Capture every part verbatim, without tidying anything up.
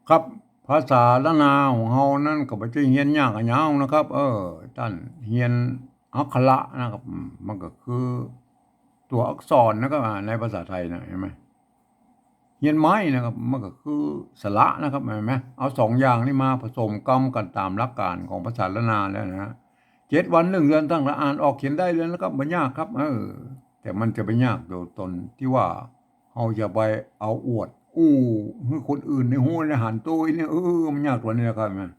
ครับ ภาษาล้านนาของเฮานั้นก็บ่ใจ้เฮียนยากอะหยังนะครับ เออ ต้านเฮียนอักขระนะครับ อืม มันก็คือตั๋วอักษรนะครับ อ่า ในภาษาไทยนะ หันก่อ เฮียนไม้นะครับ มันก็คือสระนะครับ หันก่อ เอาสองอย่างนี้มาผสมกำกั๋นต๋ามหลักการของภาษาล้านนาแล้วนะฮะ เจ็ดวันหนึ่งเดือนต้านก็อ่านออกเขียนได้แล้วนะครับ บ่ยากครับ เออ แต่มันจะไปยากอยู่ต๋อนตี้ว่า เฮาจะไปเอาอวดอู้หื้อคนอื่นได้ฮู้ได้หันโตยเนี่ย เออ มันยากต๋วนี้นะครับนะ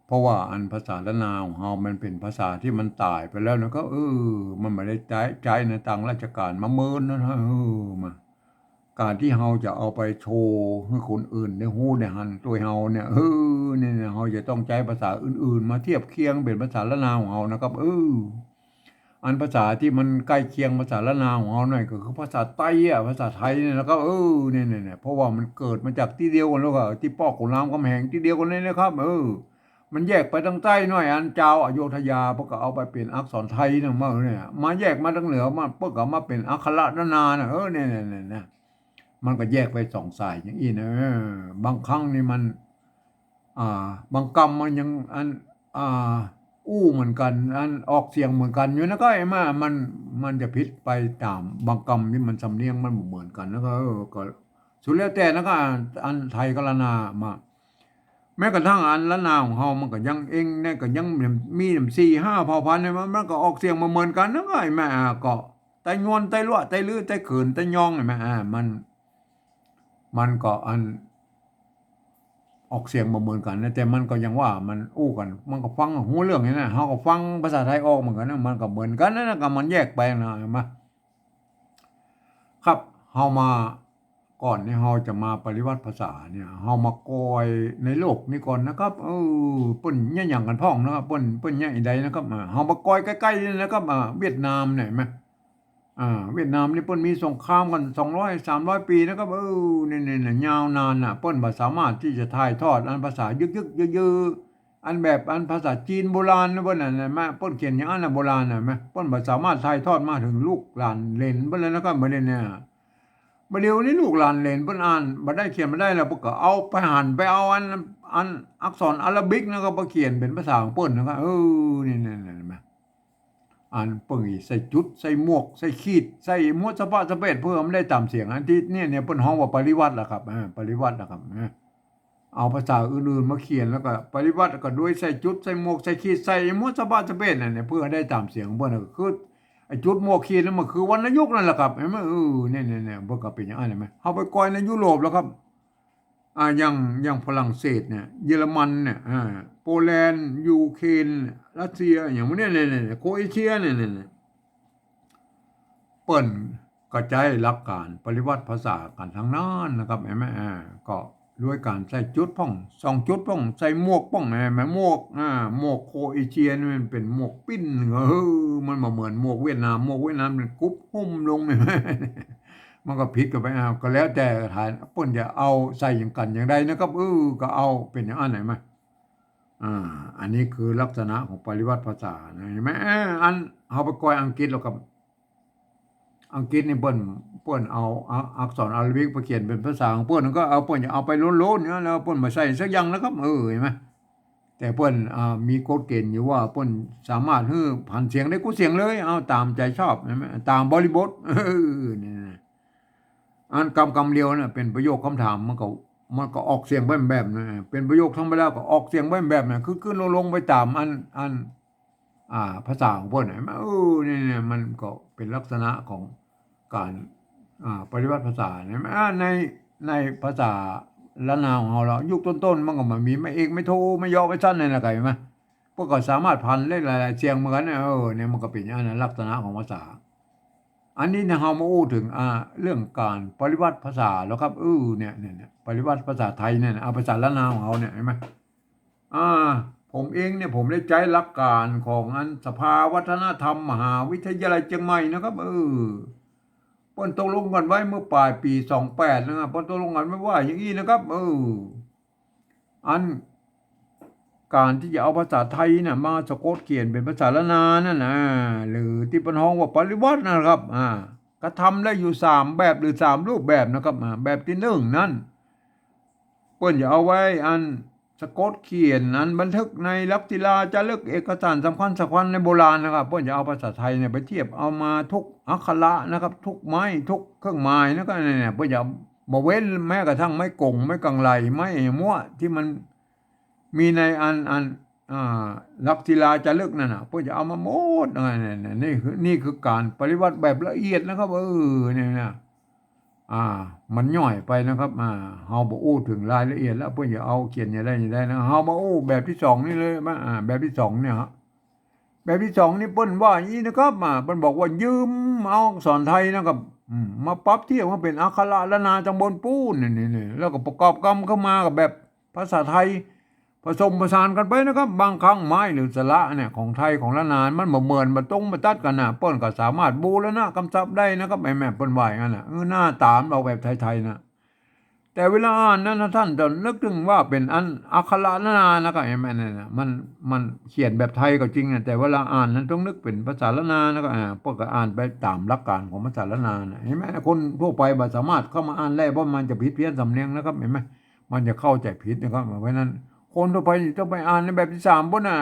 เพราะว่าอันภาษาล้านนาของเฮามันเป๋นภาษาตี้มันต๋ายไปแล้วนะครับ เออ มันบ่ได้ใจ๊ ใจ๊ในตางราชก๋านมาเมินนะ เออ มา ก๋านตี้เฮาจะเอาไปโชว์หื้อคนอื่นได้ฮู้ได้หันโตยเฮาเนี่ย เออ เนี่ย เนี่ย เฮาจะต้องใจ๊ภาษาอื่นๆ มาเทียบเคียงเป๋นภาษาล้านนาของเฮานะครับ เออ อันภาษาตี้มันใก้เคียงภาษาล้านนาของเฮาหน่อยก็คือภาษาไตอะ ภาษาไทยเนี่ยนะครับ เออ เนี่ย เนี่ย เนี่ย เพราะว่ามันเกิดมาจากตี้เดียวกั๋นแล้วก็ตี้ป้อขุนรามคำแหงตี้เดียวกั๋นเลยนะครับ เออ มันแยกไปตางใต้หน่อย อันจาวอโยธยาเปิ้นก็เอาไปเป๋นอักษรไทยนะ มาเนี่ย มาแยกมาตางเหนือมา เปิ้นก็เอามาเป๋นอักขระล้านนานะ เออ เนี่ย เนี่ย เนี่ย เนี่ย มันก็แยกไปสองสายอย่างอี้นะ เออ บางครั้งนี่มัน อ่า บางกำมันยังอัน อ่า อู้เหมือนกั๋น อันออกเสียงเหมือนกั๋นอยู่นะ ก็ไอ้มา มัน มันจะผิดไปต๋าม บางกำนี่มันสำเนียงมันบ่เหมือนกั๋น แล้วก็ เออ ก็สุดแล้วแต่นะ ก็อัน อันไทยกับล้านนามา แม้กระทั่งอันล้านนาของเฮามันก็ยัง เองเนี่ยก็ยังมีสี่ห้าเผ่าพันธุ์เนี่ย มัน มันก็ออกเสียงบ่เหมือนกั๋นนะ ก็ไอ้มา อ่า ก็ไตยวน ไตลัว ไตลือ ไตเขิน ไตยอง หันก่อ อ่า มัน มันก็อัน ออกเสียงบ่เหมือนกั๋นนะ แต่มันก็ยังว่ามันอู้กั๋น มันก็ฟังฮู้เรื่องนี่นะ เฮาก็ฟังภาษาไทยออกเหมือนกั๋นนะ มันก็เหมือนกั๋นนะ ก็มันแยกไปนะ หันก่อ ครับ เฮามา ก่อนนี่เฮาจะมาปริวัติภาษาเนี่ย เฮามากอยในโลกนี้ก่อนนะครับ เออ เปิ้นเยียะหยังกั๋นพ่องนะครับ เปิ้น เปิ้นเยียะอันใดนะครับ อ่า เฮามากอยใก้ๆ นี่นะครับ อ่า เวียดนามเนี่ย หันก่อ อ่า เวียดนามนี่เปิ้นมีสงครามกั๋นสองร้อยสามร้อยปี๋นะครับ เออ เนี่ยๆๆ ยาวนานน่ะ เปิ้นบ่สามารถตี้จะถ่ายทอดอันภาษายึกๆ ยื้อๆ อันแบบอันภาษาจีนโบราณนะ เปิ้นน่ะ หันก่อ เปิ้นเขียนอย่างอั้นน่ะ โบราณน่ะ หันก่อ เปิ้นบ่สามารถถ่ายทอดมาเถิงลูกหลานเหลนเปิ้นเลยนะครับ บ่าเดี่ยวนี้ บ่าเดี่ยวนี้ลูกหลานเหลนเปิ้นอ่านบ่ได้เขียนบ่ได้แล้ว เปิ้นก็เอาไปหันไปเอาอัน อันอักษรอาราบิกนะครับ มาเขียนเป๋นภาษาของเปิ้นนะครับ เออ เนี่ยๆๆ หันก่อ อันเปิ้นใส่จุด ใส่หมวก ใส่ขีด ใส่หมวดสะพะสะเปด เปื้อมันได้ต๋ามเสียง อันตี้เนี่ย เนี่ยเปิ้นฮ้องว่าปริวัติล่ะครับ อ่า ปริวัติล่ะครับ นะ เอาภาษาอื่นๆ มาเขียนแล้วก็ปริวัติก็โดยใส่จุด ใส่หมวก ใส่ขีด ใส่หมวดสะพะสะเปดนั่นเนี่ย เปื้อได้ต๋ามเสียงของเปิ้น ก็คือไอ้จุด หมวก ขีดนั่นมันคือวรรณยุกต์นั่นแหละครับ หันก่อ เออ เนี่ยๆๆ เปิ้นก็เป๋นอย่างอั้น หันก่อ เฮาไปกอยในยุโรปแล้วครับ อ่า อย่าง อย่างฝรั่งเศสเนี่ย เยอรมันเนี่ย อ่า โปแลนด์ ยูเครน รัสเซีย อย่างพวกเนี้ย เนี่ยๆๆ โครเอเชียเนี่ย เนี่ยๆ เปิ้นก็ใจ๊หลักก๋านปริวัติภาษากั๋นตังนั้นนะครับ หันก่อ อ่า ก็โดยก๋านใส่จุดพ่อง สองจุดพ่อง ใส่หมวกพ่อง หันก่อ หมวก อ่า หมวกโครเอเชียนี่มันเป๋นหมวกปิ้น เออ มันบ่เหมือนหมวกเวียดนาม หมวกเวียดนามมันกุบหุ้มลง หันก่อ มันก็ผิดกั๋นไป อ้าว ก็แล้วแต่ฐาน เปิ้นจะเอาใส่อย่างกั๋นอย่างใดนะครับ เออ ก็เอาเป๋นอย่างอั้น หันก่อ อ่า อันนี้คือลักษณะของปริวัติภาษานะ หันก่อ เออ อันเฮาไปกอยอังกฤษแล้วครับ อังกฤษนี่เปิ้น เปิ้นเอาอัก อักษรอาราบิกไปเขียนเป๋นภาษาของเปิ้น ก็เอา เปิ้นจะเอาไปโล้นๆ เนี่ย แล้วเปิ้นบ่ใส่สักอย่างนะครับ เออ หันก่อ แต่เปิ้น อ่า มีกฎเกณฑ์อยู่ว่าเปิ้นสามารถหื้อผันเสียงได้กู้เสียงเลย เอาต๋ามใจ๋ชอบ หันก่อ ต๋ามบริบท เออ เนี่ยนะ อันกำกำเดียวน่ะ เป๋นประโยคคำถาม มันก็ มันก็ออกเสียงไปแบบนั้น เป๋นประโยคธรรมดาก็ออกเสียงไปแบบนั้น ขึ้นๆ ลงๆ ไปต๋ามอัน อัน อ่า ภาษาของเปิ้นน่ะ เออ เนี่ยๆ มันก็เป๋นลักษณะของก๋าน อ่า ปริวัติภาษานะ อ่า ใน ในภาษาล้านนาของเฮาแล้ว ยุคต้นๆ มันก็บ่มีไม้เอก ไม้โท ไม้ยอ ไม้สั้นนั่นแหละ หันก่อ เปิ้นก็สามารถผันได้หลายๆ เสียงเหมือนกั๋นนะ เออ เนี่ยมันก็เป๋นอย่างอั้นนะ ลักษณะของภาษา อันนี้เนี่ยเฮามาอู้เถิง อ่า เรื่องก๋านปริวัติภาษาแล้วครับ เออ เนี่ย เนี่ย เนี่ย ปริวัติภาษาไทยเนี่ยนะ เอาภาษาล้านนาของเฮาเนี่ย หันก่อ อ่า ผมเองเนี่ย ผมได้ใจ๊หลักก๋านของอันสภาวัฒนธรรมมหาวิทยาลัยเจียงใหม่นะครับ เออ เปิ้นตกลงกั๋นไว้เมื่อป๋ายปี๋สองแปดนะครับ เปิ้นตกลงกั๋นไว้ว่าอย่างอี้นะครับ เออ อันก๋านตี้จะเอาภาษาไทยน่ะมาสะกดเขียนเป๋นภาษาล้านนานั่นนะ หรือตี้เปิ้นฮ้องว่าปริวัตินะครับ อ่า ก็ทำได้อยู่สามแบบหรือสามรูปแบบนะครับ อ่า แบบตี้นึ่งนั้น ปิ้นจะเอาไว้อันสะกดเขียน อันบันทึกในหลักศิลาจารึก เอกสารสำคัญสำคัญในโบราณนะครับ ปิ้นจะเอาภาษาไทยเนี่ยไปเทียบ เอามาทุกอักขระนะครับ ทุกไม้ ทุกเครื่องหมาย แล้วก็เนี่ย ปิ้นจะบ่เว้นแม้กระทั่งไม้กง ไม้กังไหล ไม้มั๊วะ ตี้มันมีในอัน อัน อ่า หลักศิลาจารึกนั่นน่ะ ปิ้นจะเอามาหมด อ่า นี่ นี่คือ นี่คือก๋านปริวัติแบบละเอียดนะครับ เออ เนี่ยนะ อ่า มันย่อยไปนะครับ อ่า เฮาบ่อู้เถิงรายละเอียดแล้ว ปิ้นจะเอาเขียนอย่างใดอย่างใดนะ เฮามาอู้แบบตี้สองนี่เลย มา อ่า แบบตี้สองเนี่ยฮะ แบบตี้สองนี่ปิ้นว่าอย่างนี้นะครับ อ่า ปิ้นบอกว่ายืมเอาอักษรไทยนะครับ อืม มาปรับเทียบมาเป๋นอักขระล้านนาตังบนปู๊น นี่ นี่ นี่ แล้วก็ประกอบกำเข้ามากับแบบภาษาไทย ผสมผสานกั๋นไปนะครับ บางครั้งไม้หรือสระเนี่ย ของไทยของล้านนา มันบ่เหมือน บ่ตรง บ่ตัดกั๋นน่ะ ปิ้นก็สามารถบูรณะกำซับได้นะครับ แม่ แม่ปิ้นว่าอย่างนั้นน่ะ เออ หน้าต๋ามันออกแบบไทยๆ นะ แต่เวลาอ่านนั้นนะ ต้านจะนึกเถิงว่าเป๋นอันอักขระล้านนานะครับ เห็นไหม เนี่ยนะ มัน มันเขียนแบบไทยก็จริงนะ แต่เวลาอ่านนั้นต้องนึกเป๋นภาษาล้านนานะครับ อ่า ปิ้นก็อ่านไปต๋ามหลักก๋านของภาษาล้านนานะ เห็นไหม คนทั่วไปบ่สามารถเข้ามาอ่านได้ เพราะมันจะผิดเพี้ยนสำเนียงนะครับ เห็นไหม มันจะเข้าใจ๋ผิดนะครับ เพราะฉะนั้นคนทั่วไปต้องไปอ่านในแบบตี้สามปู๊นน่ะ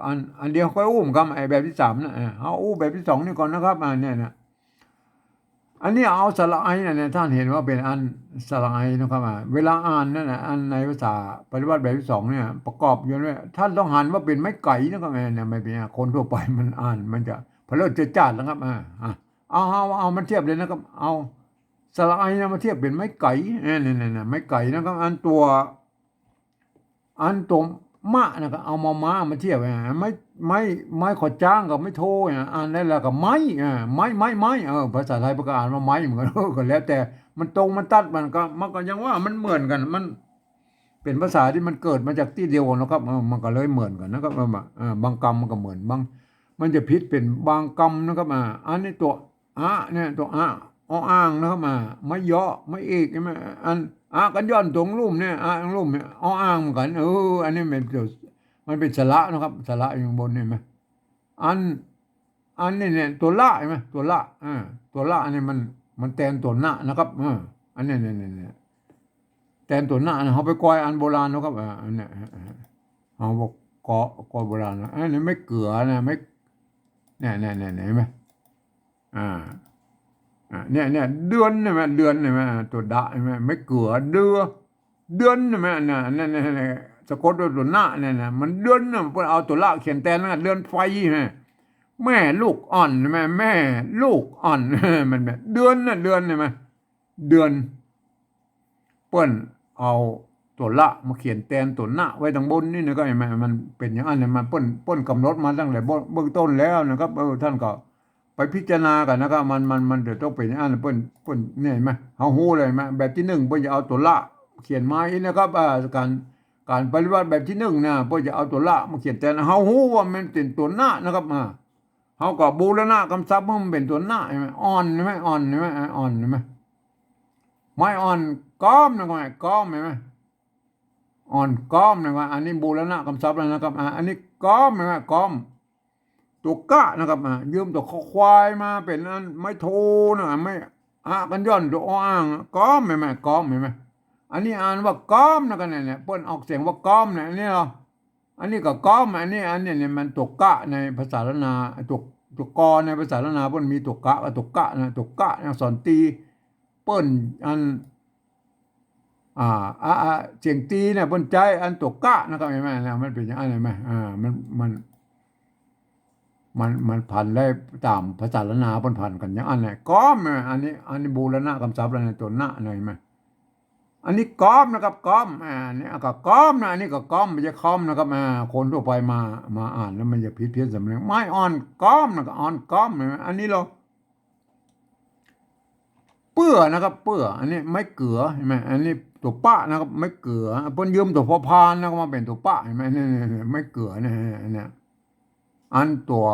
อัน อันเดียวค่อยอู้ครับ ไอ้แบบตี้สามน่ะ อ่า เอาอู้แบบตี้สองนี่ก่อนนะครับ อ่า เนี่ยนะ อันนี้เอาสระไอน่ะ เนี่ย ต้านเห็นว่าเป๋นอันสระไอนะครับ อ่า เวลาอ่านนั่นน่ะ อันในภาษาปริวัติแบบตี้สองเนี่ย ประกอบอยู่ด้วย ต้านต้องหันว่าเป๋นไม้ไก๋นะครับ เนี่ย ไม่เป๋น คนทั่วไปมันอ่าน มันจะเผลอเจิดจ้าดนะครับ อ่า อ่า เอา เอา เอามาเทียบเลยนะครับ เอาสระไอนะมาเทียบเป๋นไม้ไก๋ เนี่ย เนี่ย เนี่ย ไม้ไก๋นะครับ อันตั๋ว อันตั๋วมะนะครับ เอามอม้ามาเทียบ อ่า ไม้ ไม้ ไม้ขอจ๊างกับไม้โทนะ อ่านได้แล้วก็ไม้ อ่า ไม้ ไม้ ไม้ เออ ภาษาไทยปิ้นก็อ่านว่าไม้เหมือนกั๋น เออ ก็แล้วแต่มันตรงมันตัด มันก็ มันก็ยังว่ามันเหมือนกั๋น มันเป๋นภาษาตี้มันเกิดมาจากตี้เดียวนะครับ เออ มันก็เลยเหมือนกั๋นนะครับ เออ เออ บางกำมันก็เหมือน บาง มันจะผิดเป๋นบางกำนะครับ อ่า อันนี้ตั๋ว อะ เนี่ย ตั๋วอะ ออ่างนะครับ อ่า ไม้เยาะ ไม้เอก ใช่ไหม อัน อะกัญญอนตั๋วลุ่มเนี่ย อะลุ่มเนี่ย ออ่างเหมือนกั๋น เออ อันนี้มันตั๋ว มันเป๋นสระนะครับ สระอยู่ข้างบน เห็นไหม อัน อันนี้เนี่ย ตั๋วละ ใช่ไหม ตั๋วละ อ่า ตั๋วละอันนี้มัน มันแตนตั๋วนะนะครับ เออ อันนี้ เนี่ย เนี่ย เนี่ย แตนตั๋วนะนะ เฮาไปกอยอันโบราณนะครับ อ่า อันเนี้ย เฮาบอกกอ กอยโบราณนะ อันนี้ไม้เกือนะ ไม้ เนี่ย เนี่ย เนี่ย เห็นไหม อ่า อ่า เนี่ย เนี่ย เดือน เห็นไหม เดือน เห็นไหม ตั๋วดะ เห็นไหม ไม้เกือ เดือ เดือน เห็นไหม เนี่ย เนี่ย เนี่ย เนี่ย สะกดด้วยตั๋วนะ เนี่ย เนี่ย มันเดือนนะ เปิ้นเอาตั๋วละเขียนแตนนะ เดือนไฟ เห็นไหม แม่ลูกอ่อน เห็นไหม แม่ลูกอ่อน มันแบบเดือนนะ เดือน เห็นไหม เดือน เปิ้นเอาตั๋วละมาเขียนแตนตั๋วนะไว้ตังบนนี่นะ ก็เห็นไหม มันเป๋นอย่างนั้นนะ มันเปิ้น เปิ้นก๋ำหนดมาตั้งแต่เบื้อง เบื้องต้นแล้วนะครับ เออ ต้านก็ไปพิจารณากั๋นนะครับ มัน มัน มันจะต้องเป๋นอย่างนั้น เปิ้น เปิ้น เนี่ย เห็นไหม เฮาฮู้เลย เห็นไหม แบบตี้นึ่งเปิ้นจะเอาตั๋วละเขียนมาอีกนะครับ อ่า ก๋าน ก๋านปริวัติแบบตี้นึ่งนะ เปิ้นจะเอาตั๋วละมาเขียนแตน เฮาฮู้ว่ามันเป๋นตั๋วนะนะครับ อ่า เฮาก็บูรณะกำซับให้มันเป๋นตั๋วนะ เห็นไหม อ่อน เห็นไหม อ่อน เห็นไหม อ่า อ่อน เห็นไหม ไม้อ่อนก๊อมนะ ไม้ก๊อม เห็นไหม อ่อนก๊อมนะครับ อันนี้บูรณะกำซับแล้วนะครับ อ่า อันนี้ก๊อมนะครับ ก๊อม ตั๋วกะนะครับ อ่า ยืมตั๋วคอควายมาเป๋นอันไม้โทนะ ไม้อะกัญญอนตั๋วออ่าง ก๊อม เห็นไหม ก๊อม เห็นไหม อันนี้อ่านว่าก๊อมนะครับ เนี่ย เนี่ย เปิ้นออกเสียงว่าก๊อมเนี่ย อันนี้เหรอ อันนี้ก็ก๊อม อันนี้ อันนี้เนี่ยมันตั๋วกะในภาษาล้านนา ตั๋ว ตั๋วกอในภาษาล้านนา เปิ้นมีตั๋วกะกับตั๋วกะนะ ตั๋วกะนะ อักษรตรี เปิ้นอัน อ่า อ่า อ่า เสียงตรีเนี่ยเปิ้นใจ๊อันตั๋วกะนะครับ เห็นไหมนะ มันเป๋นอย่างนั้น เห็นไหม อ่า มัน มัน มัน มันผันได้ต๋ามภาษาล้านนาเปิ้นผันกั๋นอย่างนั้นแหละ ก๊อมนะ อันนี้ อันนี้บูรณะกำซับแล้วนะ ตั๋วนะนะ เห็นไหม อันนี้ก๊อมนะครับ ก๊อม อ่า อันนี้ก็ก๊อมนะ อันนี้ก็ก๊อม ไม่ใช่คอมนะครับ อ่า คนทั่วไปมา มาอ่านแล้วมันจะผิดเพี้ยนสำเนียง ไม้อ่อนก๊อมนะ ก็อ่อนก๊อม เห็นไหม อันนี้เรา เปื้อนะครับ เปื้อ อันนี้ไม้เกือ เห็นไหม อันนี้ตั๋วปะนะครับ ไม้เกือ เปิ้นยืมตั๋วพอพานนะ ก็มาเป๋นตั๋วปะ เห็นไหม เนี่ย เนี่ย เนี่ย ไม้เกือเนี่ย อันเนี้ย อันตั๋ว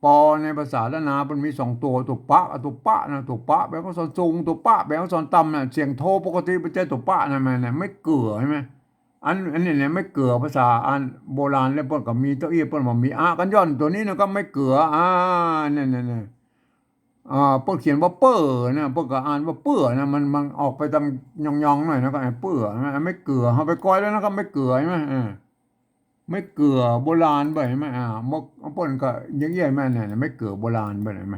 ปอในภาษาล้านนา มันมีสองตั๋ว ตั๋วปะกับตั๋วปะนะ ตั๋วปะแป๋อักษรสูง ตั๋วปะแป๋อักษรต่ำนะ เสียงโทปกติ บ่ใจ้ตั๋วปะนะ มันนะ ไม้เกือ ใช่ไหม อัน อันนี้เนี่ย ไม้เกือ ภาษาอันโบราณแล้ว เปิ้นก็มีเต๊อะอี้ เปิ้นว่ามีอะกัญญอนตั๋วนี้นะ ก็ไม้เกือ อ่า เนี่ย เนี่ย เนี่ย อ่า เปิ้นเขียนว่าเปื้อนะ เปิ้นก็อ่านว่าเปื้อนะ มัน มันออกไปตางยองๆ หน่อยนะ ก็ไอ้เปื้อนะ ไม้เกือ เฮาไปก้อยแล้วนะ ก็ไม้เกือ ใช่ไหม อ่า ไม้เกือโบราณเปิ้น ใช่ไหม อ่า เปิ้นก็เยียะๆ แม่นเนี่ย ไม้เกือโบราณเปิ้น ใช่ไหม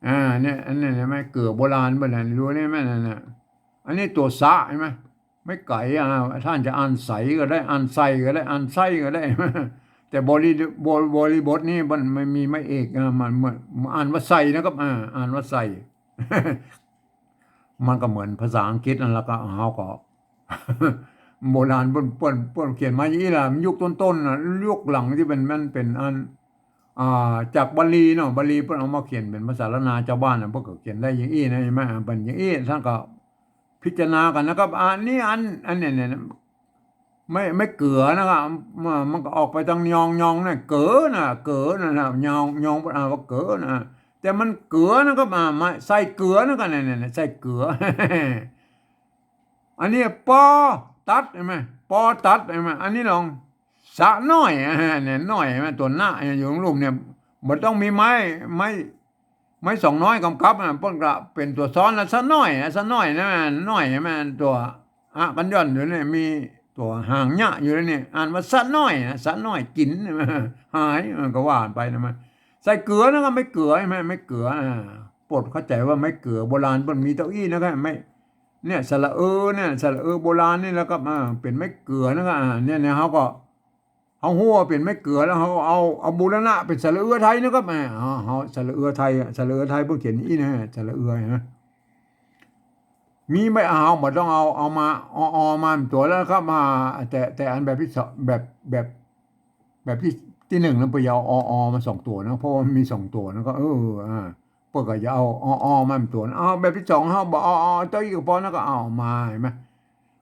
อ่า เนี่ย อันนี้เนี่ย ไม้เกือโบราณเปิ้นเนี่ย ดูนี่แม่นเนี่ย อันนี้ตั๋วสะ ใช่ไหม ไม้ไก๋ อ่า ท่านจะอ่านใสก็ได้ อ่านใส่ก็ได้ อ่านไส้ก็ได้ แต่บริ บริ บริบทนี่มัน มันมีไม้เอก อ่า มัน มัน มันอ่านว่าใส่นะครับ อ่า อ่านว่าใส่ มันก็เหมือนภาษาอังกฤษนั่นแหละ ก็เฮาก็ โบราณเปิ้น เปิ้น เปิ้นเขียนมาอย่างนี้แหละ มันยุคต้นๆ นะ ยุคหลังตี้มัน มันเป๋นอัน อ่า จากบาลีเนาะ บาลีเปิ้นเอามาเขียนเป๋นภาษาล้านนาจาวบ้านนะ เปิ้นก็เขียนได้อย่างอี้นะ ใช่ไหม อ่า เป๋นอย่างอี้ ท่านก็พิจารณากั๋นนะครับ อันนี้อัน อันเนี่ย เนี่ย ไม้ ไม้เกือนะครับ มัน มันก็ออกไปตางยองๆ นะ เก๋อนะ เก๋อนะ นะ ยอง ยอง อ่านว่าเก๋อนะ แต่มันเกือนะครับ อ่า ไม้ ใส่เกือนะครับ เนี่ย เนี่ย เนี่ย ใส่เกือ อันนี้ ปอตัด ใช่ไหม ปอตัด ใช่ไหม อันนี้ลอง สะน้อย อ่า เนี่ย น้อย ใช่ไหม ตั๋วนะ อยู่ลุ่มเนี่ย บ่ต้องมีไม้ ไม้ ไม้สองน้อยกำกับ อ่ะ เปิ้นก็เป๋นตั๋วซ้อนละ สะน้อย อ่ะ สะน้อยนะ น้อย ใช่ไหม ตั๋ว อะ กั๋นย่อนอยู่เนี่ย มีตั๋วหางเยียะอยู่เนี่ย อ่านว่าสะน้อยนะ สะน้อยกิ๋น หาย มันก็ว่าไปนะ มัน ใส่เกือนะครับ ไม้เกือ ใช่ไหม ไม้เกือ อ่า โปรดเข้าใจ๋ว่าไม้เกือโบราณเปิ้นมีเต้าอี้นะครับ ไม้ เนี่ย สระเออ เนี่ย สระเออโบราณนี่แหละครับ อ่า เป๋นไม้เกือนะครับ อ่า เนี่ย เนี่ย เฮาก็ เฮาฮู้ว่าเป๋นไม้เกือแล้ว เฮาก็เอา เอาบูรณะเป๋นสระเอือไทยนะครับ อ่า เฮา เฮาสระเอือไทยอะ สระเอือไทยเปิ้นเขียนอี้นะ สระเอือ หันก่อ มีไม้ เฮาบ่ต้องเอา เอามา ออ ออ มาตั๋วแล้วครับ มา แต่ แต่อันแบบตี้สอง แบบ แบบ แบบตี้ ตี้หนึ่งนั้นเปิ้นจะเอา ออ ออ มาสองตั๋วนะ เพราะว่ามันมีสองตั๋วนะ ก็ เออ อ่า เปิ้นก็จะเอา ออ ออ มาตั๋วนะ เอาแบบตี้สอง เฮาบ่เอา เอาเต้าอี้ก็ปอนะ ก็เอามา หันก่อ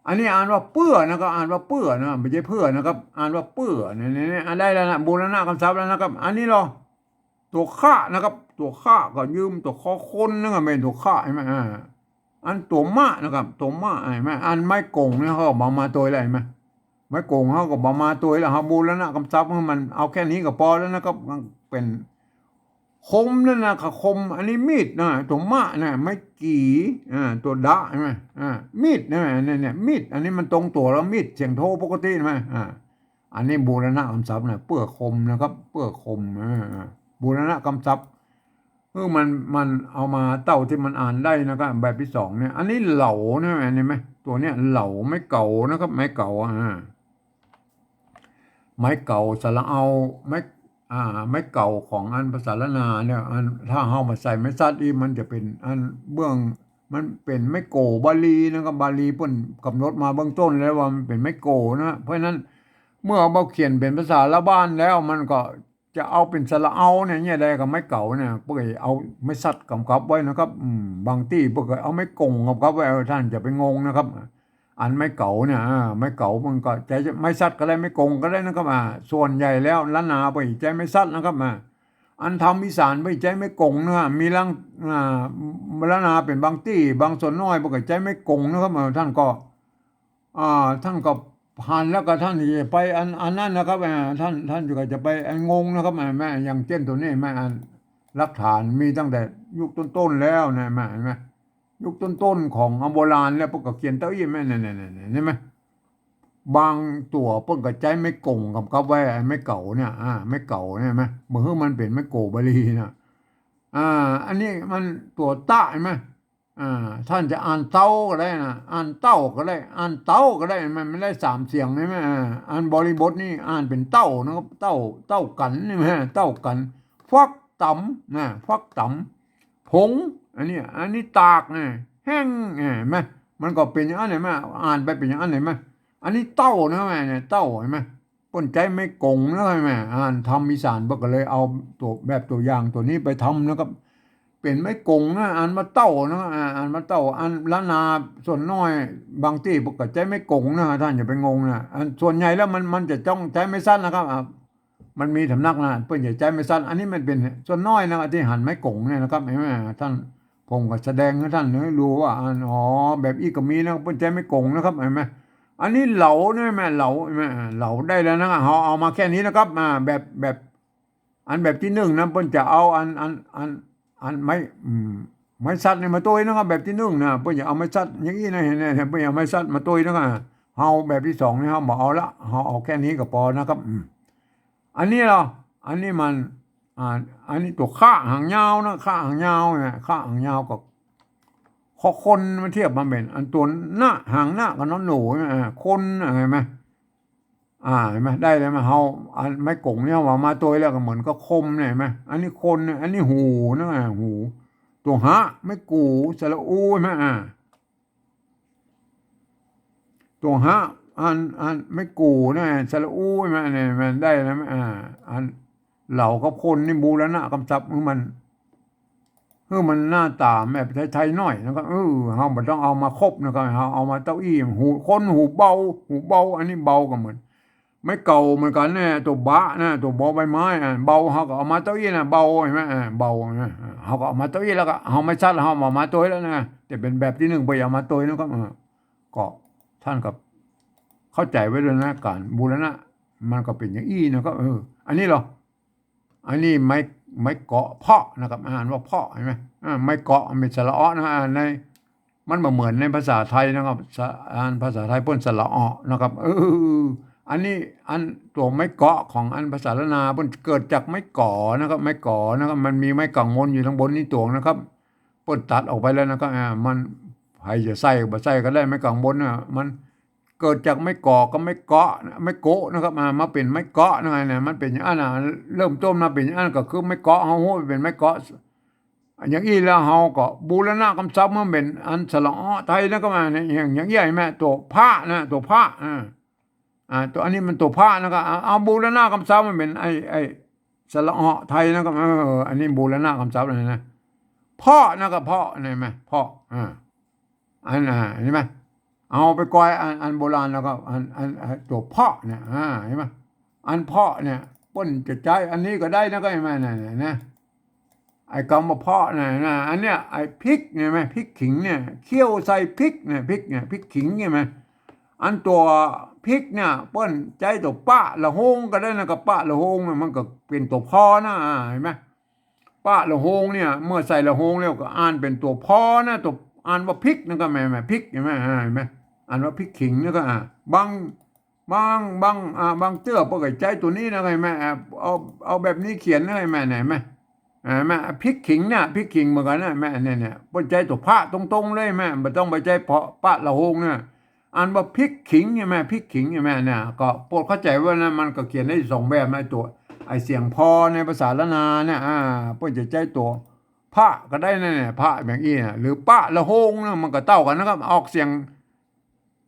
อันนี้อ่านว่าเปื้อนะ ก็อ่านว่าเปื้อนะ บ่ใจ้เปื้อนะครับ อ่านว่าเปื้อ เนี่ย เนี่ย เนี่ย อ่านได้แล้วนะ บูรณะกำศัพท์แล้วนะครับ อันนี้ลอ ตั๋วคะนะครับ ตั๋วคะก็ยืมตั๋วคอคนนะครับ บ่แม่นตั๋วคะ หันก่อ อ่า อันตั๋วมะนะครับ ตั๋วมะ หันก่อ อันไม้ก๋งเนี่ย เฮาก็บ่มาตวยแล้ว หันก่อ ไม้ก๋งเฮาก็บ่มาตวยแล้ว เฮาบูรณะกำศัพท์หื้อมัน เอาแค่นี้ก็ปอแล้วนะครับ มันเป๋น คมนั่นนะ คะคม อันนี้มีดนะ ตั๋วมะนะ ไม้กี่ อ่า ตั๋วดะ หันก่อ อ่า มีดนะ เนี่ย เนี่ย มีด อันนี้มันตรงตั๋วแล้ว มีด เสียงโทปกติ หันก่อ อ่า อันนี้บูรณะกำศัพท์นะ เปื้อคมนะครับ เปื้อคม อ่า บูรณะกำศัพท์ คือมัน มันเอามาเต้าตี้มันอ่านได้นะครับ แบบตี้สองเนี่ย อันนี้เหลานะ หันก่อ ตั๋วเนี่ย เหลา ไม้เก๋านะครับ ไม้เก๋า อ่า ไม้เก๋า สระเอา ไม้ อ่า ไม้เก๋าของอันภาษาล้านนาเนี่ย อัน ถ้าเฮามาใส่ไม้สัตว์อีก มันจะเป๋นอันเบื้อง มันเป๋นไม้โก๋บาลีนะครับ บาลีเปิ้นกำหนดมาเบื้องต้นแล้วว่ามันเป๋นไม้โก๋นะ เพราะฉะนั้นเมื่อเอามาเขียนเป๋นภาษาละบ้านแล้ว มันก็จะเอาเป๋นสระเอาเนี่ย เยียะใดกับไม้เก๋าเนี่ย เปิ้นเอาไม้สัตว์กำกับไว้นะครับ อืม บางตี้เปิ้นก็เอาไม้ก๋งกำกับไว้ เออ ท่านจะไปงงนะครับ อันไม้เก๋าเนี่ย อ่า ไม้เก๋ามันก็ใจ๊ไม้สัตว์ก็ได้ ไม้ก๋งก็ได้นะครับ อ่า ส่วนใหญ่แล้วล้านนาเปิ้นใจ๊ไม้สัตว์นะครับ อ่า อันธรรมอีสานเปิ้นใจ๊ไม้ก๋งนะ มีล้าน อ่า ล้านนาเป๋นบางตี้ บางส่วนน้อยเปิ้นก็ใจ๊ไม้ก๋งนะครับ อ่า ท่านก็ อ่า ท่านก็หันแล้วก็ท่านจะไปอัน อันนั้นนะครับ อ่า ท่าน ท่านก็จะไปอันงงนะครับ อ่า แม่ อย่างเจ้นตั๋วนี้ แม่ อันหลักฐานมีตั้งแต่ยุคต้นๆ แล้วนะ แม่ หันก่อ ยุคต้นๆ ของอันโบราณแล้ว เปิ้นก็เขียนเต้าอี้ แม่น เนี่ย เนี่ย เนี่ย หันก่อ บางตั๋วเปิ้นก็ใจ๊ไม้ก๋งกำกับไว้ ไอ้ไม้เก๋าเนี่ย อ่า ไม้เก๋าเนี่ย หันก่อ บ่หื้อมันเป๋นไม้โก๋บาลีนะ อ่า อันนี้มันตั๋วตะ หันก่อ อ่า ท่านจะอ่านเต้าก็ได้นะ อ่านเต้าก็ได้ อ่านเต้าก็ได้ มัน มันได้สามเสียง หันก่อ อ่า อันบริบทนี่อ่านเป๋นเต้านะครับ เต้า เต้ากั๋น หันก่อ เต้ากั๋น ฟักต๋ำนะ ฟักต๋ำ ผง อันนี้ อันนี้ตากนะ แห้ง อ่า หันก่อ มันก็เป๋นอย่างนั้น หันก่อ อ่านไปเป๋นอย่างนั้น หันก่อ อันนี้เต้านะ แม่ เนี่ย เต้า หันก่อ เปิ้นใจ๊ไม้ก๋งนะ แม่ อ่านธรรมอีสานเปิ้นก็เลยเอาตั๋ว แบบตั๋วอย่างตั๋วนี้ไปทำนะครับ เป๋นไม้ก๋งนะ อ่านว่าเต้านะ อ่า อ่านว่าเต้า อันล้านนาส่วนน้อย บางตี้เปิ้นก็ใจ๊ไม้ก๋งนะ ท่านอย่าไปงงนะ อันส่วนใหญ่แล้วมัน มันจะต้องใจ๊ไม้สัตว์นะครับ อ่า มันมีสำนักนะ เปิ้นจะใจ๊ไม้สัตว์ อันนี้มันเป๋นส่วนน้อยนะ ตี้หันไม้ก๋งเนี่ยนะครับ หันก่อ ท่าน ผมก็แสดงหื้อท่านหื้อฮู้ว่า อัน อ๋อ แบบอี้ก็มีนะ เปิ้นใจ๊ไม้ก๋งนะครับ หันก่อ อันนี้เหลาเนี่ย แม่ เหลา หันก่อ เหลาได้แล้วนะ เฮาเอามาแค่นี้นะครับ อ่า แบบ แบบ อันแบบตี้หนึ่งนะ เปิ้นจะเอาอัน อัน อัน อันไม้ อืม ไม้สัตว์นี่มาตวยนะครับ แบบตี้นึ่งนะ เปิ้นจะเอาไม้สัตว์อย่างอี้นะ หันแหน่ เปิ้นจะเอาไม้สัตว์มาตวยนะครับ เฮาแบบตี้สองนี่เฮาบ่เอาละ เฮาเอาแค่นี้ก็ปอนะครับ อืม อันนี้เหรอ อันนี้มัน อ่า อันนี้ตั๋วข้าหางยาวนะ ข้าหางยาวเนี่ย ข้าหางยาวกับ ข้อคนมาเทียบมาเป๋น อันตั๋วหน้า หางหน้ากับนอนหนูเนี่ย อ่า คนน่ะ หันไหม อ่า หันไหม ได้เลยไหม เฮา อันไม้ก๋งเนี่ยว่ามาตวยแล้วก็เหมือนกับคมเนี่ย หันไหม อันนี้คนเนี่ย อันนี้หูนะ อ่า หู ตั๋วหะ ไม้กู๋ สระอู หันไหม อ่า ตั๋วหะ อัน อันไม้กู๋นะ สระอู หันไหม เนี่ย มันได้แล้วไหม อ่า อัน เหล่ากับคนนี่บูรณะกำศัพท์หื้อมัน หื้อมันหน้าต๋าแบบไทยๆ หน้อยนะครับ เออ เฮาบ่ต้องเอามาครบนะครับ เฮาเอามาเต้าอี้ หู คนหูเบา หูเบา อันนี้เบาก็เหมือน ไม้เก่าเหมือนกั๋นเนี่ย ตั๋วบะนะ ตั๋วบอใบไม้ อ่า เบา เฮาก็เอามาเต้าอี้นะ เบา หันไหม อ่า เบานะ อ่า เฮาก็เอามาเต้าอี้แล้วก็ เฮาไม้สัตว์ เฮาเอามาตวยแล้วนะ แต่เป๋นแบบตี้นึ่ง บ่เอามาตวยนะครับ เออ ก็ต้านก็เข้าใจ๋ไว้ด้วยนะ ก๋านบูรณะ มันก็เป๋นอย่างอี้นะครับ เออ อันนี้เหรอ อันนี้ไม้ ไม้เกาะ เพาะนะครับ อ่านว่าเพาะ หันไหม อ่า ไม้เกาะ มันเป๋นสระออนะ อ่า ใน มันบ่เหมือนในภาษาไทยนะครับ สะ อันภาษาไทยเปิ้นสระออนะครับ เออ อันนี้ อันตั๋วไม้เกาะของอันภาษาล้านนาเปิ้นเกิดจากไม้ก๋อนะครับ ไม้ก๋อนะครับ มันมีไม้ก๋างมนอยู่ตางบนนี้ตั๋วนะครับ เปิ้นตัดออกไปแล้วนะครับ อ่า มัน ใผจะใส่บ่ใส่ก็ได้ ไม้ก๋างบนน่ะ มัน เกิดจากไม้ก๋อกับไม้เกาะนะ ไม้โกะนะครับ อ่า มาเป๋นไม้เกาะนะ เนี่ย มันเป๋นอย่างอั้นน่ะ เริ่มต้นมาเป๋นอย่างอั้น ก็คือไม้เกาะ เฮาฮู้เป๋นไม้เกาะ อย่างอี้แล้วเฮาก็บูรณะกำศัพท์มาเป๋นอันสระออไทยนะครับ อ่า เนี่ย อย่าง อย่างอี้หันไหม ตั๋วพระนะ ตั๋วพระ อ่า อ่า ตั๋ว อันนี้มันตั๋วพระนะครับ เอา เอาบูรณะกำศัพท์มาเป๋นไอ้ ไอ้สระออไทยนะครับ เออ อันนี้บูรณะกำศัพท์เลยนะ เพาะนะครับ เพาะ หันไหม เพาะ อ่า อัน อ่า หันไหม เอาไปกอยอัน อันโบราณแล้วก็ อัน อัน อันตั๋วเพาะเนี่ย อ่า หันไหม อันเพาะเนี่ย เปิ้นจะใจ๊อันนี้ก็ได้นะ ก็หันไหม เนี่ย เนี่ย นะ ไอ้กำว่าเพาะเนี่ยนะ อันเนี้ย ไอ้พริกเนี่ย หันไหม พริกขิงเนี่ย เคี่ยวใส่พริกเนี่ย พริกเนี่ย พริกขิงเนี่ย หันไหม อันตั๋วพริกเนี่ย เปิ้นใจ๊ตั๋วปะละโฮงก็ได้นะ ก็ปะละโฮงเนี่ย มันก็เป๋นตั๋วพอนะ อ่า หันไหม ปะละโฮงเนี่ย เมื่อใส่ละโฮงแล้วก็อ่านเป๋นตั๋วพอนะ ตั๋ว อ่านว่าพริกนั่นก็แม่น แม่นพริก หันไหม อ่า หันไหม อ่านว่าพริกขิงนั่นก็ อ่า บาง บาง บาง อ่า บางเตื้อเปิ้นก็ใจ๊ตั๋วนี้นะ หันไหม อ่า เอา เอาแบบนี้เขียนนะ หันไหม หันไหม อ่า หันไหม พริกขิงเนี่ย พริกขิงเหมือนกั๋นนะ หันไหม เนี่ย เนี่ย เปิ้นใจ๊ตั๋วพะตรงๆ เลย หันไหม บ่ต้องไปใจ๊เพาะ ปะละโฮงเนี่ย อ่านว่าพริกขิง หันไหม พริกขิง หันไหม เนี่ย ก็โปรดเข้าใจ๋ว่านะ มันก็เขียนได้สองแบบนะ ตั๋ว ไอ้เสียงพอในภาษาล้านนาเนี่ย อ่า เปิ้นจะใจ๊ตั๋วพะก็ได้นะ เนี่ย พะอย่างอี้นะ หรือปะละโฮงนะ มันก็เต้ากั๋นนะครับ ออกเสียง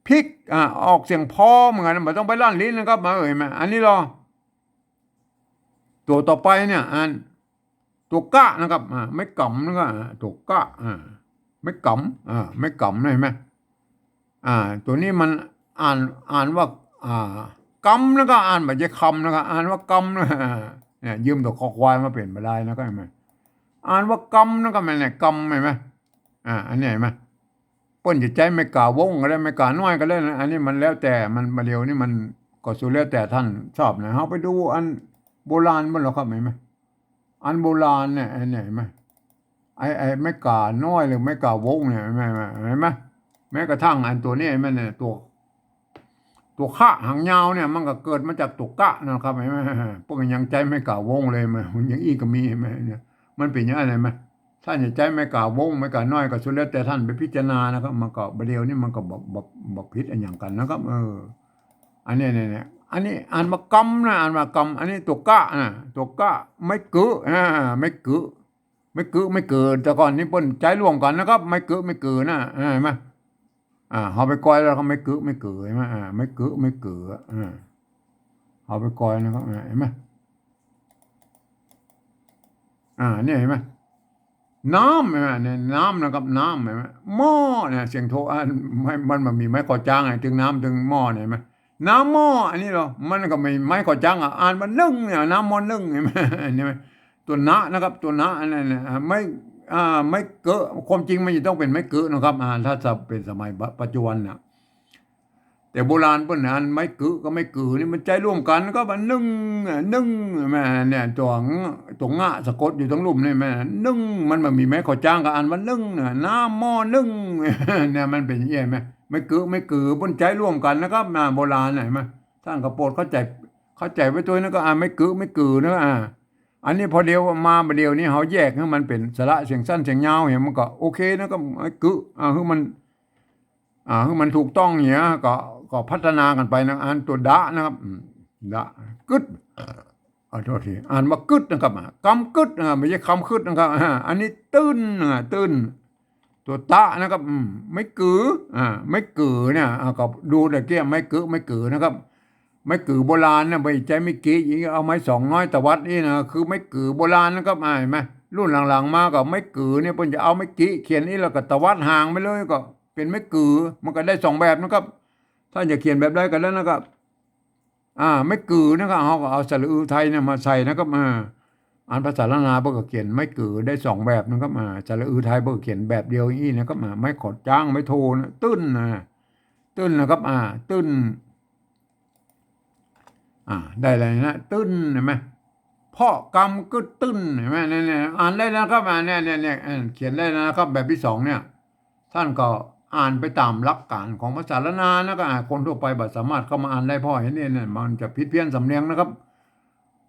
พริก อ่า ออกเสียงพอเหมือนกั๋น บ่ต้องไปลั่นลิ้นนะครับ มา หันไหม อันนี้เหรอ ตั๋วต่อไปเนี่ย อัน ตั๋วกะนะครับ อ่า ไม้ก๋ำนะครับ อ่า ตั๋วกะ อ่า ไม้ก๋ำ อ่า ไม้ก๋ำนะ หันไหม อ่า ตั๋วนี้มันอ่าน อ่านว่า อ่า กำนะครับ อ่านบ่ใจ้คำนะครับ อ่านว่ากำนะ อ่า เนี่ย ยืมตั๋วคอควายมาเป๋นบ่ได้นะครับ หันไหม อ่านว่ากำนะครับ เนี่ย กำ หันไหม อ่า อันนี้หันไหม เปิ้นจะใจ๊ไม้ก๋าวงก็ได้ ไม้ก๋าน้อยก็ได้นะ อันนี้มันแล้วแต่ มัน บ่าเดี่ยวนี้มันก็สุดแล้วแต่ต้านชอบนะ เฮาไปดูอันโบราณเปิ้นแล้วครับ หันไหม อันโบราณเนี่ย อันนี้หันไหม ไอ้ ไอ้ไม้ก๋าน้อยหรือไม้ก๋าวงเนี่ย หันไหม หันไหม แม้กระทั่งอันตั๋วนี้ หันไหม เนี่ย ตั๋ว ตั๋วคะหางยาวเนี่ย มันก็เกิดมาจากตั๋วกะนะครับ หันไหม เปิ้นยังใจ๊ไม้ก๋าวงเลย มัน มันอย่างอี้ก็มี หันไหม เนี่ย มันเป๋นอย่างนั้น หันไหม ต้านจะใจ๊ไม้ก๋าวง ไม้ก๋าน้อยก็สุดแล้วแต่ต้านไปพิจารณานะครับ มันก็ บ่าเดี่ยวนี้มันก็บ่ บ่ บ่ผิดอะหยังกั๋นนะครับ เออ อันนี้ เนี่ย เนี่ย อันนี้อ่านว่ากำนะ อ่านว่ากำ อันนี้ตั๋วกะนะ ตั๋วกะ ไม้กึ อ่า ไม้กึ ไม้กึ ไม้กึ แต่ก่อนนี้เปิ้นใจ๊ร่วมกั๋นนะครับ ไม้กึ ไม้กึนะ อ่า หันไหม อ่า เฮาไปกอยแล้วก็ไม้กึ ไม้กึ หันไหม อ่า ไม้กึ ไม้กึ อ่า เฮาไปกอยนะครับ อ่า หันไหม อ่า เนี่ย หันไหม น้ำ หันไหม เนี่ย น้ำนะครับ น้ำ หันไหม หม้อเนี่ย เสียงโท อ่า ไม้ มัน มันมีไม้กอจ๊างไง ตึงน้ำ ตึงหม้อเนี่ย หันไหม น้ำหม้อ อันนี้เหรอ มันก็มีไม้กอจ๊างอ่ะ อ่านว่านึ่งเนี่ย น้ำหม้อนึ่ง หันไหม หันไหม ตั๋วนะนะครับ ตั๋วนะ อันนั้นน่ะ อ่า ไม้ อ่า ไม้เกอะ ความจริงมันจะต้องเป๋นไม้กึนะครับ อ่า ถ้าจะเป๋นสมัยปัจ ปัจจุบันน่ะ แต่โบราณเปิ้นอ่านไม้กึ๊กับไม้กือนี่มันใจ๊ร่วมกั๋น ก็ว่านึ่ง นึ่ง แม่นเนี่ย ตั๋ว ตั๋วงะสะกดอยู่ตางลุ่มนี่แม่นนึ่ง มันบ่มีไม้ขอจ้างก็อ่านว่านึ่งเนี่ย น้ำหม้อนึ่ง เนี่ย มันเป๋นอย่างอี้แม่น ไม้กึ๊ไม้กือเปิ้นใจ๊ร่วมกั๋นนะครับ อ่า โบราณน่ะ หันก่อ โปรดเข้าใจ๋ เข้าใจ๋ไว้ตวยนะ ก็อ่านไม้กึ๊ไม้กือนะ อ่า อันนี้พอเดี๋ยวมาบ่าเดี่ยวนี้เฮาแยกหื้อมันเป๋นสระเสียงสั้นเสียงยาวเหีย มันก็โอเคนะ ก็ไม้กึ๊ อ่า หื้อมัน อ่า หื้อมันถูกต้องเหีย ก็ ก็พัฒนากั๋นไปนะ อ่านตั๋วดะนะครับ อืม ดะ กึ๊ด อ่า โทษที อ่านว่ากึ๊ดนะครับ อ่า กำกึ๊ด อ่า บ่ใจ้คำคึดนะครับ อ่า อันนี้ตึ้น อ่า ตึ้น ตั๋วตะนะครับ อืม ไม้กือ อ่า ไม้กือเนี่ย อ่า ก็ดูตะเกียะ ไม้กึ๊ไม้กือนะครับ ไม้กือโบราณน่ะ บ่ใจ้ไม้กึ๊ เอาไม้สองน้อยตวัดอี้นะ คือไม้กือโบราณนะครับ อ่า หันก่อ รุ่นหลังๆ มาก็ไม้กือเนี่ย เปิ้นจะเอาไม้กึ๊เขียนอี้ แล้วก็ตวัดห่างไปเลย ก็เป๋นไม้กือ มันก็ได้สองแบบนะครับ ต้านจะเขียนแบบใดก็ได้นะครับ อ่า ไม้กือนะครับ เฮาก็เอาสระอือไทยเนี่ยมาใส่นะครับ อ่า อันภาษาล้านนาเปิ้นก็เขียนไม้กือได้สองแบบนะครับ อ่า สระอือไทยเปิ้นก็เขียนแบบเดียวอี้นะครับ อ่า ไม้ขอจ้าง ไม้โทนะ ตึ้นนะ ตึ้นนะครับ อ่า ตึ้น อ่า ได้แล้วนะ ตึ้น หันก่อ เพาะกำกึ๊ดตึ้น หันก่อ เนี่ย เนี่ย อ่านได้แล้วนะครับ อ่า เนี่ย เนี่ย เนี่ย อ่า เขียนได้แล้วนะครับ แบบตี้สองเนี่ย ต้านก็อ่านไปต๋ามหลักก๋านของภาษาล้านนานะ ก็อ่า คนทั่วไปบ่สามารถเข้ามาอ่านได้ เพราะเห็นเนี่ย เนี่ย มันจะผิดเพี้ยนสำเนียงนะครับ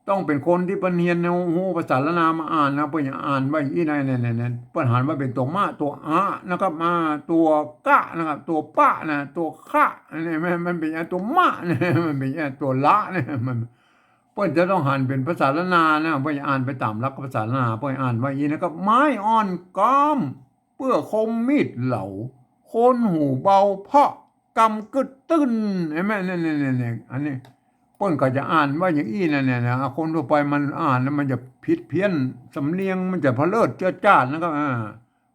ต้องเป๋นคนตี้เปิ้นเฮียนฮู้ภาษาล้านนามาอ่านนะ เปิ้นจะอ่านว่าอี้นะ เนี่ย เนี่ย เนี่ย เปิ้นหันว่าเป๋นตั๋วมะ ตั๋วอะนะครับ มา ตั๋วกะนะครับ ตั๋วปะนะ ตั๋วคะ อันนี้มัน มันเป๋นอันตั๋วมะนะ มันเป๋นอันตั๋วละนะ มัน เปิ้นจะต้องหันเป๋นภาษาล้านนานะ เปิ้นจะอ่านไปต๋ามหลักภาษาล้านนา เปิ้นอ่านว่าอี้นะครับ ไม้อ่อนกำ เปื้อคมมีดเหลา คนหูเบาเพาะกำกึ๊ดตึ้น หันก่อ เนี่ย เนี่ย เนี่ย เนี่ย อันนี้ เปิ้นก็จะอ่านว่าอย่างอี้นะ เนี่ย เนี่ย อ่า คนทั่วไปมันอ่านแล้วมันจะผิดเพี้ยนสำเนียง มันจะเผลิดเจื้อจ้านนะครับ อ่า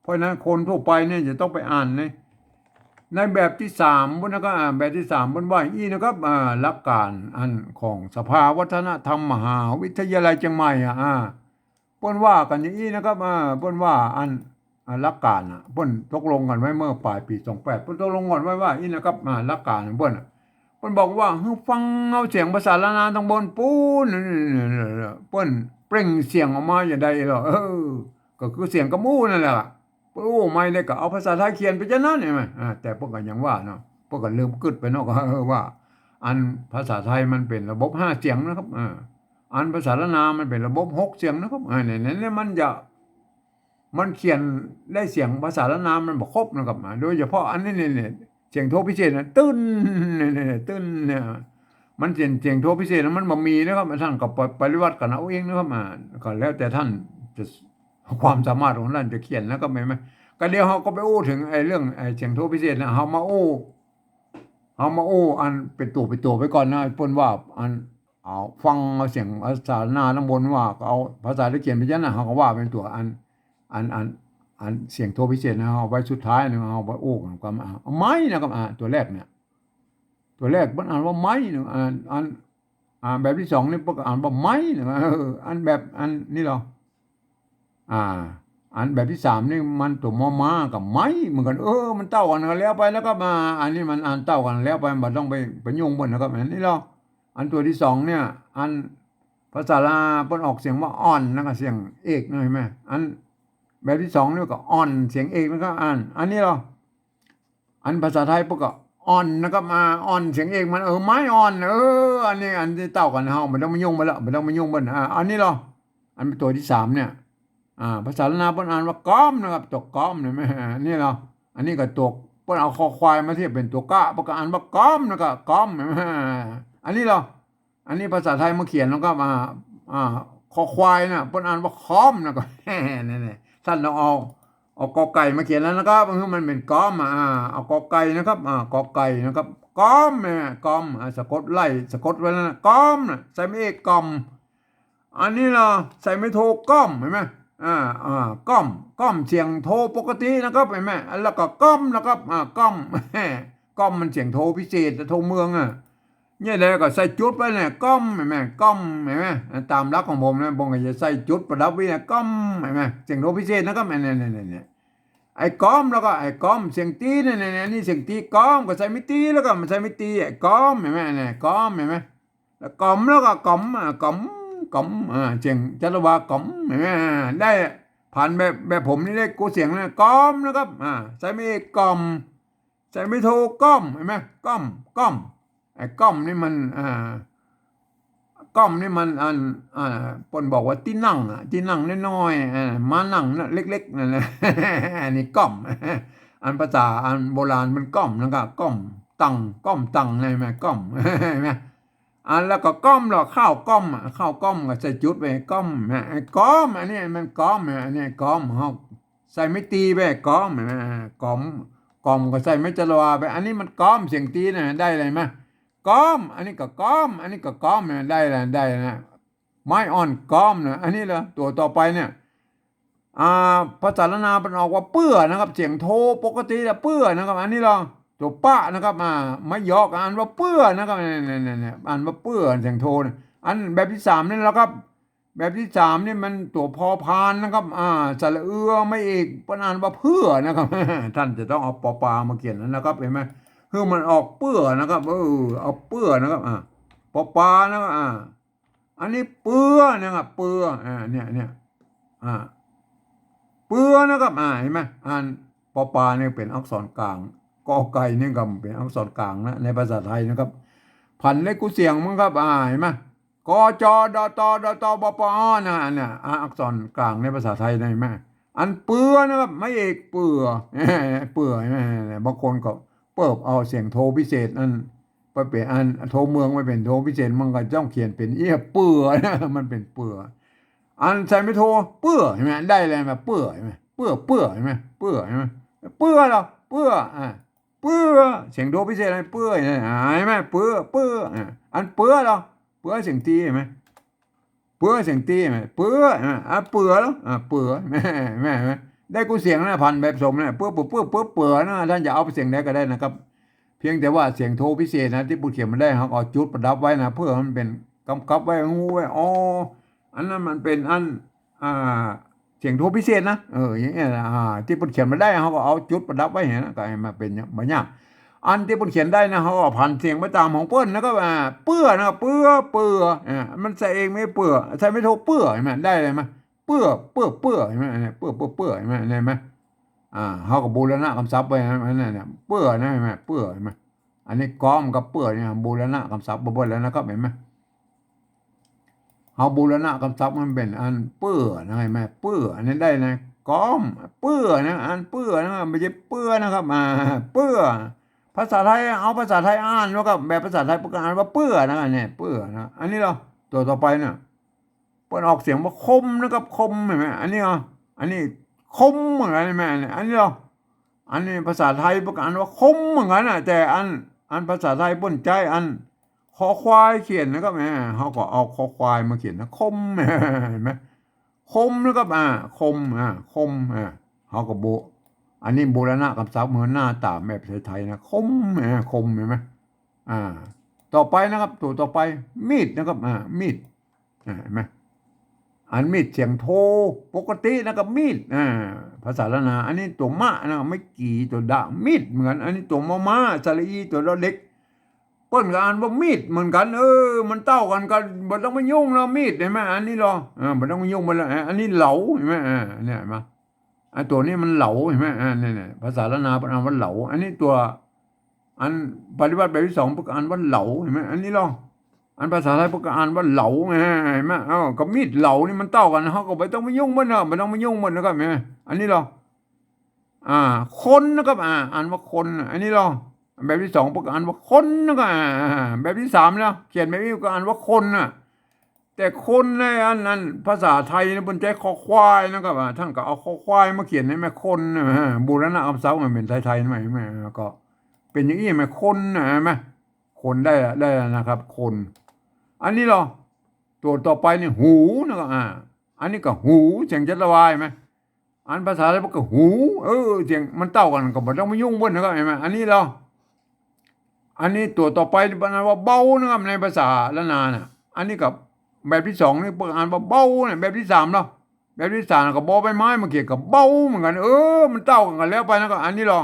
เพราะฉะนั้นคนทั่วไปเนี่ยจะต้องไปอ่านใน ในแบบตี้สามพุ้นนะครับ อ่า แบบตี้สามเปิ้นว่าอี้นะครับ อ่า หลักก๋านอันของสภาวัฒนธรรมมหาวิทยาลัยเจียงใหม่อะ อ่า เปิ้นว่ากั๋นอย่างอี้นะครับ อ่า เปิ้นว่าอัน อ่า หลักก๋านอะ เปิ้นตกลงกั๋นไว้เมื่อป๋ายปี๋สองแปด เปิ้นตกลงกั๋นไว้ว่าอี้นะครับ อ่า หลักก๋านเปิ้นอะ เปิ้นบอกว่าหื้อฟังเอาเสียงภาษาล้านนาตางบนปู๊น เปิ้นเปล่งเสียงออกมาอย่างใดเหรอ เออ ก็คือเสียงกำอู้นั่นแหละ เปิ้นอู้ไม่ได้ก็เอาภาษาไทยเขียนไปจะนั้น หันก่อ อ่า แต่เปิ้นก็ยังว่าเนาะ เปิ้นก็ลืมกึ๊ดไปเนาะ ก็ เออ ว่า อันภาษาไทยมันเป๋นระบบห้าเสียงนะครับ อ่า อันภาษาล้านนามันเป๋นระบบหกเสียงนะครับ อ่า เนี่ย เนี่ย เนี่ย มันจะ มันเขียนได้เสียงภาษาล้านนามันบ่ครบนะครับ อ่า โดยเฉพาะอันนี้เนี่ย เนี่ย เสียงโทพิเศษนะ ตึ้น เนี่ย เนี่ย เนี่ย ตึ้น เนี่ย มันเสียง เสียงโทพิเศษนะ มันบ่มีนะครับ ต้านก็ไป ปริวัติกั๋นเอาเองนะครับ อ่า ก็แล้วแต่ต้านจะ ความสามารถของต้านจะเขียนนะครับ แม่นบ่ ก็เดี๋ยวเฮาก็ไปอู้เถิงไอ้เรื่องไอ้เสียงโทพิเศษนะ เฮามาอู้ เฮามาอู้อันเป๋นตั๋วเป๋นตั๋วไปก่อนนะ เปิ้นว่าอัน เอาฟังเอาเสียงภาษาล้านนาตางบนว่า ก็เอาภาษาไทยเขียนไปจะนั้น เฮาก็ว่าเป๋นตั๋วอัน อัน อัน อันเสียงโทพิเศษนะ เอาไว้สุดท้ายนะ เฮาไปอู้กั๋น อ่า เอาไม้นะครับ อ่า ตั๋วแรกเนี่ย ตั๋วแรกเปิ้นอ่านว่าไม้นะ อ่า อัน อ่า แบบตี้สองนี่เปิ้นก็อ่านว่าไม้นะ เออ อันแบบอันนี้เหรอ อ่า อันแบบตี้สามนี่มันตั๋วมอม้ากับไม้เหมือนกั๋น เออ มันเต้ากั๋นก็แล้วไปนะครับ อันนี้มันอ่านเต้ากั๋นแล้วไป บ่ต้องไป ไปยุ่งเปิ้นนะครับ อันนี้เหรอ อันตั๋วตี้สองเนี่ย อันภาษาลาวเปิ้นออกเสียงว่าอ่อนนะครับ เสียงเอกนะ หันก่อ อันแบบตี้สองนี่ก็อ่อน เสียงเอกนะครับ อัน อันนี้เหรอ อันภาษาไทยเปิ้นก็อ่อนนะครับ อ่า อ่อนเสียงเอกมัน เออ ไม้อ่อน เออ อันนี้อันตี้เต้ากั๋น เฮาบ่ต้องมายุ่งมันละ บ่ต้องมายุ่งมัน อ่า อันนี้เหรอ อันตั๋วตี้สามเนี่ย อ่า ภาษาล้านนาเปิ้นอ่านว่ากอมนะครับ ตั๋วกอมเนี่ย หันก่อ อันนี้เหรอ อันนี้ก็ตั๋ว เปิ้นเอาคอควายมาเทียบเป๋นตั๋วกะ เปิ้นก็อ่านว่ากอมนะครับ กอม หันก่อ อันนี้เหรอ อันนี้ภาษาไทยมาเขียนแล้วก็มา อ่า คอควายนะ เปิ้นอ่านว่าคอมนะครับ นี่ๆ ต้านต้องเอา เอากอไก่มาเขียนแล้วนะครับ คือมันเป๋นกอม อ่า เอากอไก่นะครับ อ่า กอไก่นะครับ กอม เนี่ย กอม อ่า สะกดไล่ สะกดไว้แล้วนะ กอมนะ ใส่ไม้เอกกอม อันนี้เหรอ ใส่ไม้โทก้อม หันก่อ อ่า อ่า ก้อม ก้อมเสียงโทปกตินะครับ หันก่อ แล้วก็ก้อมนะครับ อ่า ก้อม ก้อมมันเสียงโทพิเศษ โทเมืองอะ เนี่ย แล้วก็ใส่จุดไว้เนี่ย ก้อม หันก่อ ก้อม หันก่อ ตามหลักของผมนะ ผมก็จะใส่จุดประดับไว้เนี่ย ก้อม หันก่อ เสียงโทพิเศษนะครับ เนี่ย เนี่ย เนี่ย เนี่ย เนี่ย อ่า ไอ้ก๋อมแล้วก็ไอ้ก๋อม เสียงตี๋เนี่ย เนี่ย เนี่ย นี่เสียงตี๋ ก๋อม ก็ใส่ไม้ตี๋ แล้วก็มันใส่ไม้ตี๋ ไอ้ก๋อม หันก่อ หันก่อ หันก่อ หันก่อ แล้วก๋อม แล้วก็ก๋อม อ่า ก๋อม ก๋อม อ่า เสียงจัตวา ก๋อม หันก่อ อ่า ได้ ผันแบบ แบบผมนี่ได้กู้เสียงนะ ก๋อม นะครับ อ่า ใส่ไม้เอก ก๋อม ใส่ไม้โท ก้อม หันก่อ ก้อม ก้อม ไอ้ก้อมนี่มัน อ่า ก้อมนี่มันอัน อ่า เปิ้นบอกว่าตี้นั่งอะ ตี้นั่งน้อยๆ อ่า ม้านั่งนะ เล็กๆ นั่นแหละ อันนี้ก้อม อันภาษาอันโบราณมันก้อมนะครับ ก้อมตัง ก้อมตัง หันก่อ ก้อม หันก่อ อันแล้วก็ก้อม แล้วข้าวก้อมอะ ข้าวก้อมก็ใส่จุดไป ก้อม หันก่อ ไอ้ก๋อม อันนี้มันก๋อม หันก่อ อันนี้ก๋อม เฮาใส่ไม้ตี๋ไป ก๋อม หันก่อ ก๋อม ก๋อมก็ใส่ไม้จัตวาไป อันนี้มันก๋อม เสียงตี๋นะ ได้เลยมะ ก๋อม อันนี้ก็ก๋อม อันนี้ก็ก๋อม หันก่อ ได้แล้ว ได้แล้วนะ ไม้อ่อนก๋อมนะ อันนี้เหรอ ตั๋วต่อไปเนี่ย อ่า ภาษาล้านนาเปิ้นออกว่าเปื้อนะครับ เสียงโทปกติละ เปื้อนะครับ อันนี้เหรอ ตั๋วปะนะครับ อ่า ไม้ยออ่านว่าเปื้อนะครับ เนี่ย เนี่ย เนี่ย เนี่ย อ่านว่าเปื้อ เสียงโทเนี่ย อันแบบตี้สามนี่แหละครับ แบบตี้สามนี่มันตั๋วพอพานนะครับ อ่า สระเอือ ไม้เอก เปิ้นอ่านว่าเปื้อนะครับ ท่านจะต้องเอาปอปามาเขียนนะครับ หันก่อ หื้อมันออกเปื้อนะครับ เออ เอาเปื้อนะครับ อ่า ปอปานะครับ อ่า อันนี้เปื้อนะครับ เปื้อ อ่า เนี่ย เนี่ย อ่า เปื้อนะครับ อ่า หันก่อ อ่านปอปาเนี่ยเป๋นอักษรกลาง กอไก่นี่ก็เป๋นอักษรกลางนะ ในภาษาไทยนะครับ ผันได้กู้เสียงมันครับ อ่า หันก่อ ก จ ด ต ด ต บ ป อ นะ อันเนี้ย อ่า อักษรกลางในภาษาไทยนะ หันก่อ อันเปื้อนะครับ ไม้เอก เปื้อ เปื้อ หันก่อ บางคนก็เปิ้นเอาเสียงโทพิเศษนั่นไปเป๋นอันโทเมือง ไปเป๋นโทพิเศษ มันก็ต้องเขียนเป๋นเอี้ยเปื้อนะ มันเป๋นเปื้อ อันใส่ไม้โท เปื้อ หันก่อ ได้เลยมะ เปื้อ หันก่อ เปื้อ เปื้อ หันก่อ เปื้อ หันก่อ เปื้อเหรอ เปื้อ อ่า เปื้อ เสียงโทพิเศษไอ้เปื้อเนี่ย หันก่อ เปื้อ เปื้อ อ่า อันเปื้อเหรอ เปื้อ เสียงตี๋ หันก่อ เปื้อ เสียงตี๋ หันก่อ เปื้อ อ่า อ่า เปื้อเหรอ อ่า เปื้อ แม่ แม่ แม่ ได้กู้เสียงนะ ผันแบบสมเนี่ย เปื้อ เปื้อ เปื้อ เปื้อ เปื้อนะ ท่านจะเอาไปเสียงใดก็ได้นะครับ เพียงแต่ว่าเสียงโทพิเศษนะ ตี้เปิ้นเขียนมาได้ เฮาก็เอาจุดประดับไว้นะ เปื้อมันเป๋นกำกับไว้ ฮู้ไว้ อ๋อ อันนั้นมันเป๋นอัน อ่า เสียงโทพิเศษนะ เออ อย่างเงี้ยนะ อ่า ตี้เปิ้นเขียนมาได้ เฮาก็เอาจุดประดับไว้หั้นนะ ก็หื้อมันเป๋นอย่าง บ่ยาก อันตี้เปิ้นเขียนได้นะ เฮาก็ผันเสียงไปต๋ามของเปิ้น แล้วก็ อ่า เปื้อนะ เปื้อ เปื้อ อ่า มันใส่เอก ไม้เอก เปื้อ ใส่ไม้โท เปื้อ หันก่อ ได้เลยมะ เปื้อ เปื้อ เปื้อ หันก่อ เปื้อ เปื้อ เปื้อ หันก่อ หันก่อ อ่า เฮาก็บูรณะกำศัพท์ไว้นะ อันนั้นเนี่ย เปื้อนะ หันก่อ เปื้อ หันก่อ อันนี้ก๋อมกับเปื้อเนี่ย บูรณะกำศัพท์บ่เปิ้นแล้วนะครับ หันก่อ เฮาบูรณะกำศัพท์มันเป๋นอันเปื้อนะ หันก่อ เปื้อ อันนี้ได้นะ ก๋อม เปื้อนะ อันเปื้อนะ บ่ใจ้เปื้อนะครับ อ่า เปื้อ ภาษาไทย เอาภาษาไทยอ่านแล้วก็แบบภาษาไทยเปิ้นก็อ่านว่าเปื้อนะ อันนี้เปื้อนะ อันนี้เหรอ ตั๋วต่อไปเนี่ย เปิ้นออกเสียงว่าคมนะครับ คม หันก่อ อันนี้เหรอ อันนี้คมเหมือนกั๋น หันก่อ อันนี้เหรอ อันนี้ภาษาไทยเปิ้นก็อ่านว่าคมเหมือนกั๋นนะ แต่อัน อันภาษาไทยเปิ้นใจ๊อัน คอควายเขียนนะครับ แหม เฮาก็เอาคอควายมาเขียนนะ คม หันก่อ คมนะครับ อ่า คม อ่า คม อ่า เฮาก็บ่ อันนี้บูรณะกำศัพท์ เฮาหน้าต๋ามแบบไทยๆ นะ คม อ่า คม หันก่อ อ่า ต่อไปนะครับ ตั๋วต่อไป มีดนะครับ อ่า มีด อ่า หันก่อ อันมีดเสียงโทปกตินะครับ มีด อ่า ภาษาล้านนา อันนี้ตั๋วมะนะครับ ไม้กี่ ตั๋วดะ มีดเหมือนกั๋น อันนี้ตั๋วมอม้า สระอี ตั๋วดอเด็ก เปิ้นก็อ่านว่ามีดเหมือนกั๋น เออ มันเต้ากั๋น ก็บ่ต้องไปยุ่งแล้ว มีด หันก่อ อันนี้เหรอ เออ บ่ต้องไปยุ่งมันแล้ว เออ อันนี้เหลา หันก่อ อ่า เนี่ย หันก่อ ไอ้ตั๋วนี้มันเหลา หันก่อ อ่า เนี่ย เนี่ย ภาษาล้านนาเปิ้นอ่านว่าเหลา อันนี้ตั๋ว อันปริวรรตแบบตี้สองเปิ้นก็อ่านว่าเหลา หันก่อ อันนี้เหรอ อันภาษาไทยเปิ้นก็อ่านว่าเหลา หันก่อ เอ้า ก็มีดเหลานี่มันเต้ากั๋น เฮาก็บ่ต้องไปยุ่งมันเนาะ บ่ต้องไปยุ่งมันนะครับ หันก่อ อันนี้เหรอ อ่า คนนะครับ อ่า อ่านว่าคน อันนี้เหรอ แบบตี้สองเปิ้นก็อ่านว่าคนนะครับ อ่า แบบตี้สามแล้ว เขียนแบบนี้ก็อ่านว่าคนน่ะ แต่คนในอันนั้นภาษาไทยนะ เปิ้นใจ๊คอควายนะครับ อ่า ท่านก็เอาคอควายมาเขียน หันก่อ คนนะ อ่า บูรณะกำศัพท์มันเป๋นไทยๆ ใหม่ หันก่อ เป๋นอย่างอี้ หันก่อ คนนะ หันก่อ คนได้ ได้แล้วนะครับ คน อันนี้เหรอ ตั๋วต่อไปนี่ หูนะครับ อ่า อันนี้ก็หู เสียงจัตวา หันก่อ อันภาษาไทยเปิ้นก็หู เออ เสียงมันเต้ากั๋น ก็บ่ต้องไปยุ่งเปิ้นนะครับ หันก่อ อันนี้เหรอ อันนี้ตั๋วต่อไปนี่เปิ้นอ่านว่าเบานะครับ ในภาษาล้านนาน่ะ อันนี้ก็แบบตี้สองนี่เปิ้นอ่านว่าเบาน่ะ แบบตี้สามเหรอ แบบตี้สามก็บอใบไม้ มาเขียนก็เบ้าเหมือนกั๋น เออ มันเต้ากั๋น ก็แล้วไปนะ ก็อันนี้ลอ